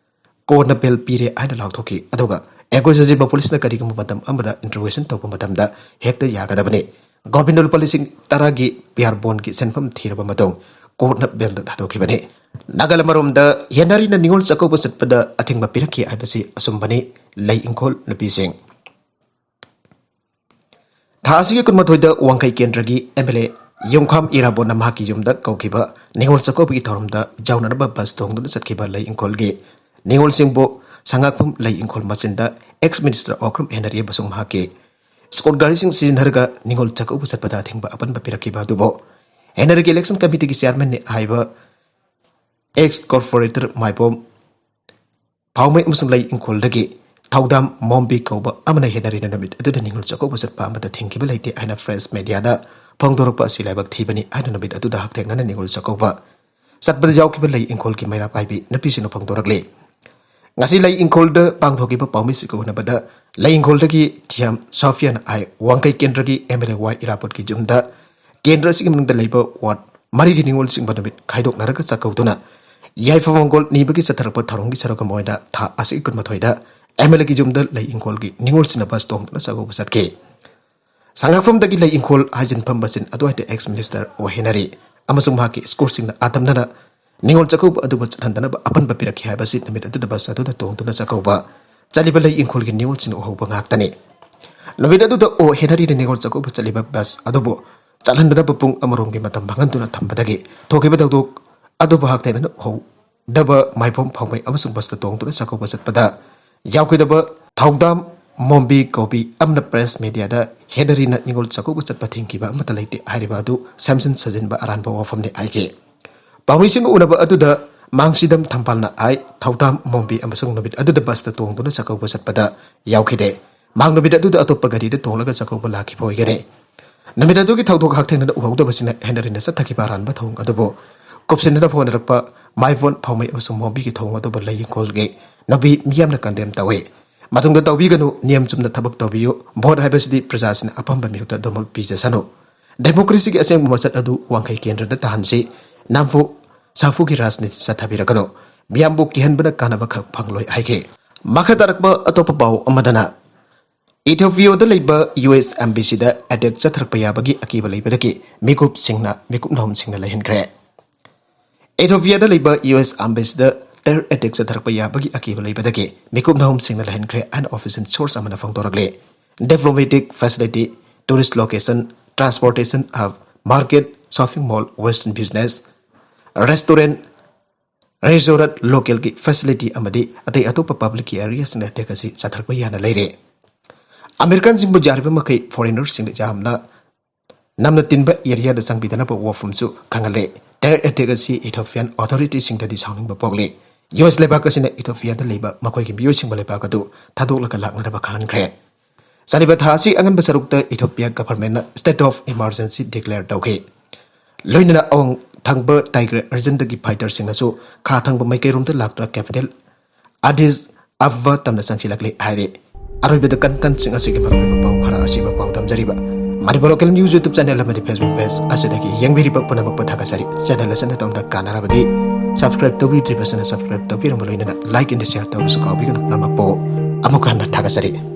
ꯀꯣꯔꯠꯅ ꯕꯦꯜ ꯄꯤꯔꯦ ꯍꯥꯏꯅ ꯂꯥꯎꯊꯣꯛꯈꯤ꯫ ꯑꯗꯨꯒ ꯑꯦꯀ꯭ꯌꯨꯖ ꯑꯁꯤꯕꯨ ꯄꯨꯂꯤꯁꯅ ꯀꯔꯤꯒꯨꯝꯕ ꯃꯇꯝ ꯑꯃꯗ interrogation ꯇꯧꯕ ꯃꯇꯝꯗ ꯍꯦꯛꯇ ꯌꯥꯒꯗꯕꯅꯤ꯫ ꯒꯣꯕꯤꯟꯗ ꯂꯨꯄꯥ ꯂꯤꯁꯤꯡ ꯇꯔꯥꯒꯤ ꯄꯤꯌꯥꯔ ꯕꯣꯟꯒꯤ ꯁꯦꯟꯐꯝ ꯊꯤꯔꯕ ꯃꯇꯨꯡ ꯀꯣꯔꯠꯅ ꯕꯦꯜꯗ ꯊꯥꯗꯣꯛꯈꯤꯕꯅꯤ꯫ ꯅꯥꯀꯜ ꯑꯃꯔꯣꯝꯗ ꯍꯦꯟꯅꯔꯤꯅ ꯅꯤꯉꯣꯜ ꯆꯥꯛꯀꯧꯕ ꯆꯠꯄꯗ ꯑꯊꯤꯡꯕ ꯄꯤꯔꯛꯈꯤ ꯍꯥꯏꯕꯁꯤ ꯑꯆꯨꯝꯕꯅꯤ꯫ ꯂꯩ ꯏꯪꯈꯣꯜ ꯅꯨꯄꯤꯁꯤꯡ꯫ ꯊꯥ ꯑꯁꯤꯒꯤ ꯀꯨꯟꯃꯥꯊꯣꯏꯗ ꯋꯥꯡꯈꯩ ꯀꯦꯟꯗ꯭ꯔꯒꯤ M L A ꯌꯨꯝꯈꯥꯝ ꯏꯔꯥꯕꯣꯠꯅ ꯃꯍꯥꯛꯀꯤ ꯌꯨꯝꯗ ꯀꯧꯈꯤꯕ ꯅꯤꯉꯣꯜ ꯆꯥꯛꯀꯧꯕꯒꯤ ꯊꯧꯔꯝꯗ ꯌꯥꯎꯅꯅꯕ ꯕꯁ ꯇꯣꯡꯗꯨꯅ ꯆꯠꯈꯤꯕ ꯂꯩ ꯏꯪꯈꯣꯜꯒꯤ ꯅꯤꯉꯣꯜꯁꯤꯡꯕꯨ ꯁꯉꯥꯛꯐꯝ ꯂꯩ ꯏꯪꯈꯣꯜ ꯃꯆꯤꯟꯗ ex minister ꯑꯣꯀ꯭ꯔꯝ ꯍꯦꯅꯔꯤ ꯑꯃꯁꯨꯡ ꯃꯍꯥꯛꯀꯤ escort ꯒꯥꯔꯤꯁꯤꯡ ꯁꯤꯖꯤꯟꯅꯔꯒ ꯅꯤꯉꯣꯜ ꯆꯥꯛꯀꯧꯕ ꯆꯠꯄꯗ ꯑꯊꯤꯡꯕ ꯑꯄꯟꯕ ꯄꯤꯔꯛꯈꯤꯕ ꯑꯗꯨꯕꯨ ꯍꯦꯅꯔꯤꯒꯤ election committeeꯒꯤ chairmanꯅꯤ ꯍꯥꯏꯕ ex corporator ꯃꯥꯏꯕꯣꯝ ꯐꯥꯎꯃꯩ ꯑꯃꯁꯨꯡ ꯂꯩ ꯏꯪꯈꯣꯜꯗꯒꯤ ꯊꯧꯗꯥꯝ ꯃꯣꯝꯕꯤ ꯀꯧꯕ ꯑꯃꯅ ꯍꯦꯅꯔꯤꯅ ꯅꯨꯃꯤꯠ ꯑꯗꯨꯗ ꯅꯤꯉꯣꯜ ꯆꯥꯛꯀꯧꯕ ꯆꯠꯄ ꯑꯃꯗ ꯊꯤꯡꯈꯤꯕ ꯂꯩꯇꯦ ꯍꯥꯏꯅ press mediaꯗ ꯐꯣꯡꯗꯣꯔꯛꯄ ꯑꯁꯤ ꯂꯥꯏꯕꯛ ꯊꯤꯕꯅꯤ ꯍꯥꯏꯅ ꯅꯨꯃꯤꯠ ꯑꯗꯨꯗ ꯍꯛꯊꯦꯡꯅꯅ ꯅꯤꯉꯣꯜ ꯆꯥꯛꯀꯧꯕ ꯆꯠꯄꯗ ꯌꯥꯎꯈꯤꯕ ꯂꯩ ꯏꯪꯈꯣꯜꯒꯤ ꯃꯩꯔꯥ ꯄꯥꯏꯕꯤ ꯅꯨꯄꯤꯁꯤꯡꯅ ꯐꯣꯡꯗꯣꯔꯛꯂꯤ꯫ ꯉꯁꯤ ꯂꯩ ꯏꯪꯈꯣꯜꯗ ꯄꯥꯡꯊꯣꯛꯈꯤꯕ ꯄꯥꯎꯃꯤꯁꯤꯡꯒ ꯎꯅꯕꯗ ꯂꯩ ꯏꯪꯈꯣꯜꯗꯒꯤ ꯊꯤꯌꯥꯝ ꯁꯣꯐꯤꯌꯥꯅ ꯍꯥꯏ, ꯋꯥꯡꯈꯩ ꯀꯦꯟꯗ꯭ꯔꯒꯤ M L A ꯋꯥꯏ ꯏꯔꯥꯕꯣꯠꯀꯤ ꯌꯨꯝꯗ ꯀꯦꯟꯗ꯭ꯔ ꯑꯁꯤꯒꯤ ꯃꯅꯨꯡꯗ ꯂꯩꯕ ward ꯃꯔꯤꯒꯤ ꯅꯤꯉꯣꯜꯁꯤꯡꯕꯨ ꯅꯨꯃꯤꯠ ꯈꯥꯏꯗꯣꯛꯅꯔꯒ ꯆꯥꯛꯀꯧꯗꯨꯅ ꯌꯥꯏꯐ ꯃꯪꯒꯣꯜ ꯅꯤꯕꯒꯤ ꯆꯠꯊꯔꯛꯄ ꯊꯧꯔꯝꯒꯤ ꯁꯔꯨꯛ ꯑꯃ ꯑꯣꯏꯅ ꯊꯥ ꯑꯁꯤꯒꯤ ꯀꯨꯟꯃꯥꯊꯣꯏꯗ ꯑꯦꯝ ꯑꯦꯜ ꯑꯦꯒꯤ ꯌꯨꯝꯗ ꯂꯩ ꯏꯪꯈꯣꯜꯒꯤ ꯅꯤꯉꯣꯜꯁꯤꯡꯅ ꯕꯁ ꯇꯣꯡꯗꯨꯅ ꯆꯥꯛꯀꯧꯕ ꯆꯠꯈꯤ꯫ ꯁꯉꯥꯛꯐꯝꯗꯒꯤ ꯂꯩ ꯏꯪꯈꯣꯜ ꯍꯥꯏꯖꯤꯟꯐꯝ ꯃꯆꯤꯟ ꯑꯗꯨꯋꯥꯏꯗ ꯑꯦꯛꯁ ꯃꯤꯅꯤꯁꯇꯔ ꯑꯣ ꯍꯦꯅꯔꯤ ꯑꯃꯁꯨꯡ ꯃꯍꯥꯛꯀꯤ ꯏꯁꯀꯣꯔꯠꯁꯤꯡꯅ ꯑꯥꯗꯝꯅꯅ ꯅꯤꯉꯣꯜ ꯆꯥꯛꯀꯧꯕ ꯑꯗꯨꯕꯨ ꯆꯠꯍꯟꯗꯅꯕ ꯑꯄꯟꯕ ꯄꯤꯔꯛꯈꯤ ꯍꯥꯏꯕꯁꯤ ꯅꯨꯃꯤꯠ ꯑꯗꯨꯗ ꯕꯁ ꯑꯗꯨꯗ ꯇꯣꯡꯗꯨꯅ ꯆꯥꯛꯀꯧꯕ ꯆꯠꯂꯤꯕ ꯂꯩ ꯏꯪꯈꯣꯜꯒꯤ ꯅꯤꯉꯣꯜꯁꯤꯡꯅ ꯎꯍꯧꯕ ꯉꯥꯛꯇꯅꯤ꯫ ꯅꯨꯃꯤꯠ ꯑꯗꯨꯗ ꯑꯣ ꯍꯦꯅꯔꯤꯅ ꯅꯤꯉꯣꯜ ꯆꯥꯛꯀꯧꯕ ꯆꯠꯂꯤꯕ ꯕꯁ ꯑꯗꯨꯕꯨ ꯆꯠꯍꯟꯗꯅꯕ ꯄꯨꯡ ꯑꯃꯔꯣꯝꯒꯤ ꯃꯇꯝ ꯃꯥꯡꯍꯟꯗꯨꯅ ꯊꯝꯕꯗꯒꯤ ꯊꯣꯛꯈꯤꯕ ꯊꯧꯗꯣꯛ ꯑꯗꯨꯕꯨ ꯍꯛꯊꯦꯡꯅꯅ ꯎꯍꯧꯗꯕ ꯃꯥꯏꯕꯝ ꯐꯥꯎꯃꯩ ꯑꯃꯁꯨꯡ ꯕꯁꯇ ꯇꯣꯡꯗꯨꯅ ꯆꯥꯛꯀꯧꯕ ꯆꯠꯄꯗ ꯌꯥꯎꯈꯤꯗꯕ ꯊꯧꯗꯥꯝ ꯃꯣꯝꯕꯤ ꯀꯧꯕꯤ ꯑꯃꯅ ꯄ꯭ꯔꯦꯁ ꯃꯦꯗꯤꯌꯥꯗ ꯍꯦꯅꯔꯤꯅ ꯅꯤꯉꯣꯜ ꯆꯥꯛꯀꯧꯕ ꯆꯠꯄ ꯊꯤꯡꯈꯤꯕ ꯑꯃꯠꯇ ꯂꯩꯇꯦ ꯍꯥꯏꯔꯤꯕ ꯑꯗꯨ ꯁꯦꯝꯖꯤꯟ ꯁꯥꯖꯤꯟꯕ ꯑꯔꯥꯟꯕ ꯋꯥꯐꯝꯅꯤ ꯍꯥꯏꯈꯤ꯫ ꯄꯥꯎꯃꯤꯁꯤꯡꯒ ꯎꯅꯕ ꯑꯗꯨꯗ ꯃꯥꯡꯁꯤꯗꯝ ꯊꯝꯄꯥꯜꯅ ꯍꯥꯏ, ꯊꯧꯗꯥꯝ ꯃꯣꯝꯕꯤ ꯑꯃꯁꯨꯡ ꯅꯨꯃꯤꯠ ꯑꯗꯨꯗ ꯕꯁꯇ ꯇꯣꯡꯗꯨꯅ ꯆꯥꯛꯀꯧꯕ ꯆꯠꯄꯗ ꯌꯥꯎꯈꯤꯗꯦ꯫ ꯃꯍꯥꯛ ꯅꯨꯃꯤꯠ ꯑꯗꯨꯗ ꯑꯇꯣꯞꯄ ꯒꯥꯔꯤꯗ ꯇꯣꯡꯂꯒ ꯆꯥꯛꯀꯧꯕ ꯂꯥꯛꯈꯤꯕ ꯑꯣꯏꯒꯅꯤ꯫ ꯅꯨꯃꯤꯠ ꯑꯗꯨꯒꯤ ꯊꯧꯗꯣꯛ ꯍꯛꯊꯦꯡꯅꯅ ꯎꯍꯧꯗꯕꯁꯤꯅ ꯍꯦꯅꯔꯤꯅ ꯆꯠꯊꯈꯤꯕ ꯑꯔꯥꯟꯕ ꯊꯧꯑꯣꯡ ꯑꯗꯨꯕꯨ ꯀꯨꯞꯁꯤꯟꯅꯅꯕ ꯍꯣꯠꯅꯔꯛꯄ ꯃꯥꯏꯕꯣꯟ ꯐꯥꯎꯃꯩ ꯑꯃꯁꯨꯡ ꯃꯣꯝꯕꯤꯒꯤ ꯊꯧꯑꯣꯡ ꯑꯗꯨꯕꯨ ꯂꯩ ꯏꯪꯈꯣꯜꯒꯤ ꯅꯨꯄꯤ ꯃꯤꯌꯥꯝꯅ ꯀꯟꯗꯦꯝ ꯇꯧꯏ꯫ ꯃꯇꯨꯡꯗ ꯇꯧꯕꯤꯒꯅꯨ, ꯅꯤꯌꯝ ꯆꯨꯝꯅ ꯊꯕꯛ ꯇꯧꯕꯤꯌꯨ, ꯚꯣꯠ ꯍꯥꯏꯕꯁꯤꯗꯤ ꯄ꯭ꯔꯖꯥꯁꯤꯡꯅ ꯑꯄꯥꯝꯕ ꯃꯤꯍꯨꯠꯇ ꯑꯗꯨꯃꯛ ꯄꯤꯖꯁꯅꯨ꯫ ꯗꯦꯃꯣꯀ꯭ꯔꯦꯁꯤꯒꯤ ꯑꯁꯦꯡꯕ ꯃꯁꯛ ꯑꯗꯨ ꯋꯥꯡꯈꯩ ꯀꯦꯟꯗ꯭ꯔꯗ ꯇꯥꯍꯟꯁꯤ, ꯅꯝꯐꯨ ꯁꯥꯐꯨꯒꯤ ꯔꯥꯖꯅꯤꯇꯤ ꯆꯠꯊꯕꯤꯔꯒꯅꯨ, ꯃꯤꯌꯥꯝꯕꯨ ꯀꯤꯍꯟꯕꯅ ꯀꯥꯟꯅꯕ ꯈꯛ ꯐꯪꯂꯣꯏ ꯍꯥꯏꯈꯤ꯫ ꯃꯈꯥ ꯇꯥꯔꯛꯄ ꯑꯇꯣꯞꯄ ꯄꯥꯎ ꯑꯃꯗꯅ, ꯏꯊꯣꯄꯤꯌꯥꯗ ꯂꯩꯕ ꯌꯨ ꯑꯦꯁ ꯑꯦꯝꯕꯦꯁꯤꯗ ꯑꯦꯇꯦꯛ ꯆꯠꯊꯔꯛꯄ ꯌꯥꯕꯒꯤ ꯑꯀꯤꯕ ꯂꯩꯕꯗꯒꯤ ꯃꯤꯀꯨꯞꯁꯤꯡꯅ ꯃꯤꯀꯨꯞ ꯅꯥꯍꯨꯝꯁꯤꯡꯅ ꯂꯩꯍꯟꯈ꯭ꯔꯦ꯫ ꯏꯊꯣꯄꯤꯌꯥꯗ ꯂꯩꯕ ꯌꯨ ꯑꯦꯁ ꯑꯦꯝꯕꯦꯁꯤꯗ ꯇꯦꯔꯔ ꯑꯦꯇꯦꯛ ꯆꯠꯊꯔꯛꯄ ꯌꯥꯕꯒꯤ ꯑꯀꯤꯕ ꯂꯩꯕꯗꯒꯤ ꯃꯤꯀꯨꯞ ꯅꯥꯍꯨꯝꯁꯤꯡꯅ ꯂꯩꯍꯟꯈ꯭ꯔꯦ ꯍꯥꯏꯅ ꯑꯣꯐꯤꯁꯤꯌꯦꯜ ꯁꯣꯔꯁ ꯑꯃꯅ ꯐꯣꯡꯗꯣꯔꯛꯂꯤ꯫ Diplomatic facility, tourist location, transportation hub, market, shopping mall, western business, restaurant, resort, ꯂꯣꯀꯦꯜꯒꯤ ꯐꯦꯁꯤꯂꯤꯇꯤ ꯑꯃꯗꯤ ꯑꯇꯩ ꯑꯇꯣꯞꯄ ꯄꯕ꯭ꯂꯤꯛꯀꯤ ꯑꯦꯔꯤꯌꯥꯁꯤꯡꯗ ꯑꯦꯇꯦꯛ ꯑꯁꯤ ꯆꯠꯊꯔꯛꯄ ꯌꯥꯅ ꯂꯩꯔꯦ꯫ ꯑꯃꯦꯔꯤꯀꯥꯟꯁꯤꯡꯕꯨ ꯌꯥꯔꯤꯕ ꯃꯈꯩ ꯐꯣꯔꯦꯅꯔꯁꯤꯡꯗ ꯌꯥꯝꯅ ꯅꯝꯅ ꯇꯤꯟꯕ ꯑꯦꯔꯤꯌꯥꯗ ꯆꯪꯕꯤꯗꯅꯕ ꯋꯥꯐꯝꯁꯨ ꯈꯪꯍꯜꯂꯦ꯫ ꯇꯦꯔꯔ ꯑꯦꯇꯦꯛ ꯑꯁꯤ ꯏꯊꯣꯄꯤꯌꯥꯟ ꯑꯣꯊꯣꯔꯤꯇꯤꯁꯤꯡꯗꯗꯤ ꯁꯥꯎꯅꯤꯡꯕ ꯄꯣꯛꯂꯤ꯫ ꯌꯨ ꯑꯦꯁ ꯂꯩꯕꯥꯛ ꯑꯁꯤꯅ ꯏꯊꯣꯄꯤꯌꯥꯗ ꯂꯩꯕ ꯃꯈꯣꯏꯒꯤ ꯃꯤꯑꯣꯏꯁꯤꯡꯕꯨ ꯂꯩꯕꯥꯛ ꯑꯗꯨ ꯊꯥꯗꯣꯛꯂꯒ ꯂꯥꯛꯅꯅꯕ ꯈꯪꯍꯟꯈ꯭ꯔꯦ꯫ ꯆꯠꯂꯤꯕ ꯊꯥ ꯑꯁꯤ ꯑꯉꯟꯕ ꯁꯔꯨꯛꯇ ꯏꯊꯣꯄꯤꯌꯥ ꯒꯚꯔꯟꯃꯦꯟꯠꯅ state of emergency declare ꯇꯧꯈꯤ꯫ ꯂꯣꯏꯅꯅ ꯑꯋꯥꯡ ꯊꯪꯕ ꯇꯥꯏꯒ꯭ꯔꯦ ꯔꯤꯖꯟꯗꯒꯤ ꯐꯥꯏꯇꯔꯁꯤꯡꯅꯁꯨ ꯈꯥ ꯊꯪꯕ ꯃꯥꯏꯀꯩꯔꯣꯝꯗ ꯂꯥꯛꯇꯨꯅ ꯀꯦꯄꯤꯇꯦꯜ ꯑꯗꯤꯁ ꯑꯕꯕꯥ ꯇꯝꯅ ꯆꯪꯁꯤꯜꯂꯛꯂꯦ ꯍꯥꯏꯔꯤ꯫ ꯑꯔꯣꯏꯕꯗ ꯀꯟ ꯀꯟꯁꯤꯡ ꯑꯁꯤꯒꯤ ꯃꯔꯨꯑꯣꯏꯕ ꯄꯥꯎ ꯈꯔ ꯑꯁꯤꯕ ꯄꯥꯎ ꯊꯝꯖꯔꯤꯕ Manipur local news YouTube channel ꯑꯃꯗꯤ ꯐꯦꯁꯕꯨꯛ ꯄꯦꯖ ꯑꯁꯤꯗꯒꯤ ꯌꯦꯡꯕꯤꯔꯤꯕ ꯄꯨꯝꯅꯃꯛꯄꯨ ꯊꯥꯒꯠꯆꯔꯤ꯫ ꯆꯦꯅꯦꯜ ꯑꯁꯤꯅ ꯇꯧꯗ ꯀꯥꯟꯅꯔꯕꯗꯤ ꯁꯕꯁꯀ꯭ꯔꯥꯏꯕ ꯇꯧꯕꯤꯗ꯭ꯔꯤꯕꯁꯤꯅ ꯁꯕꯁꯀ꯭ꯔꯥꯏꯕ ꯇꯧꯕꯤꯔꯝꯕ ꯂꯣꯏꯅꯅ ꯂꯥꯏꯛ ꯑꯦꯟ ꯁꯤꯌꯥꯔ ꯇꯧꯕꯁꯨ ꯀꯥꯎꯕꯤꯒꯅꯨ ꯄꯨꯝꯅꯃꯛꯄꯨ꯫ ꯑꯃꯨꯛ ꯍꯟꯅ ꯊꯥꯒꯠꯆꯔꯤ꯫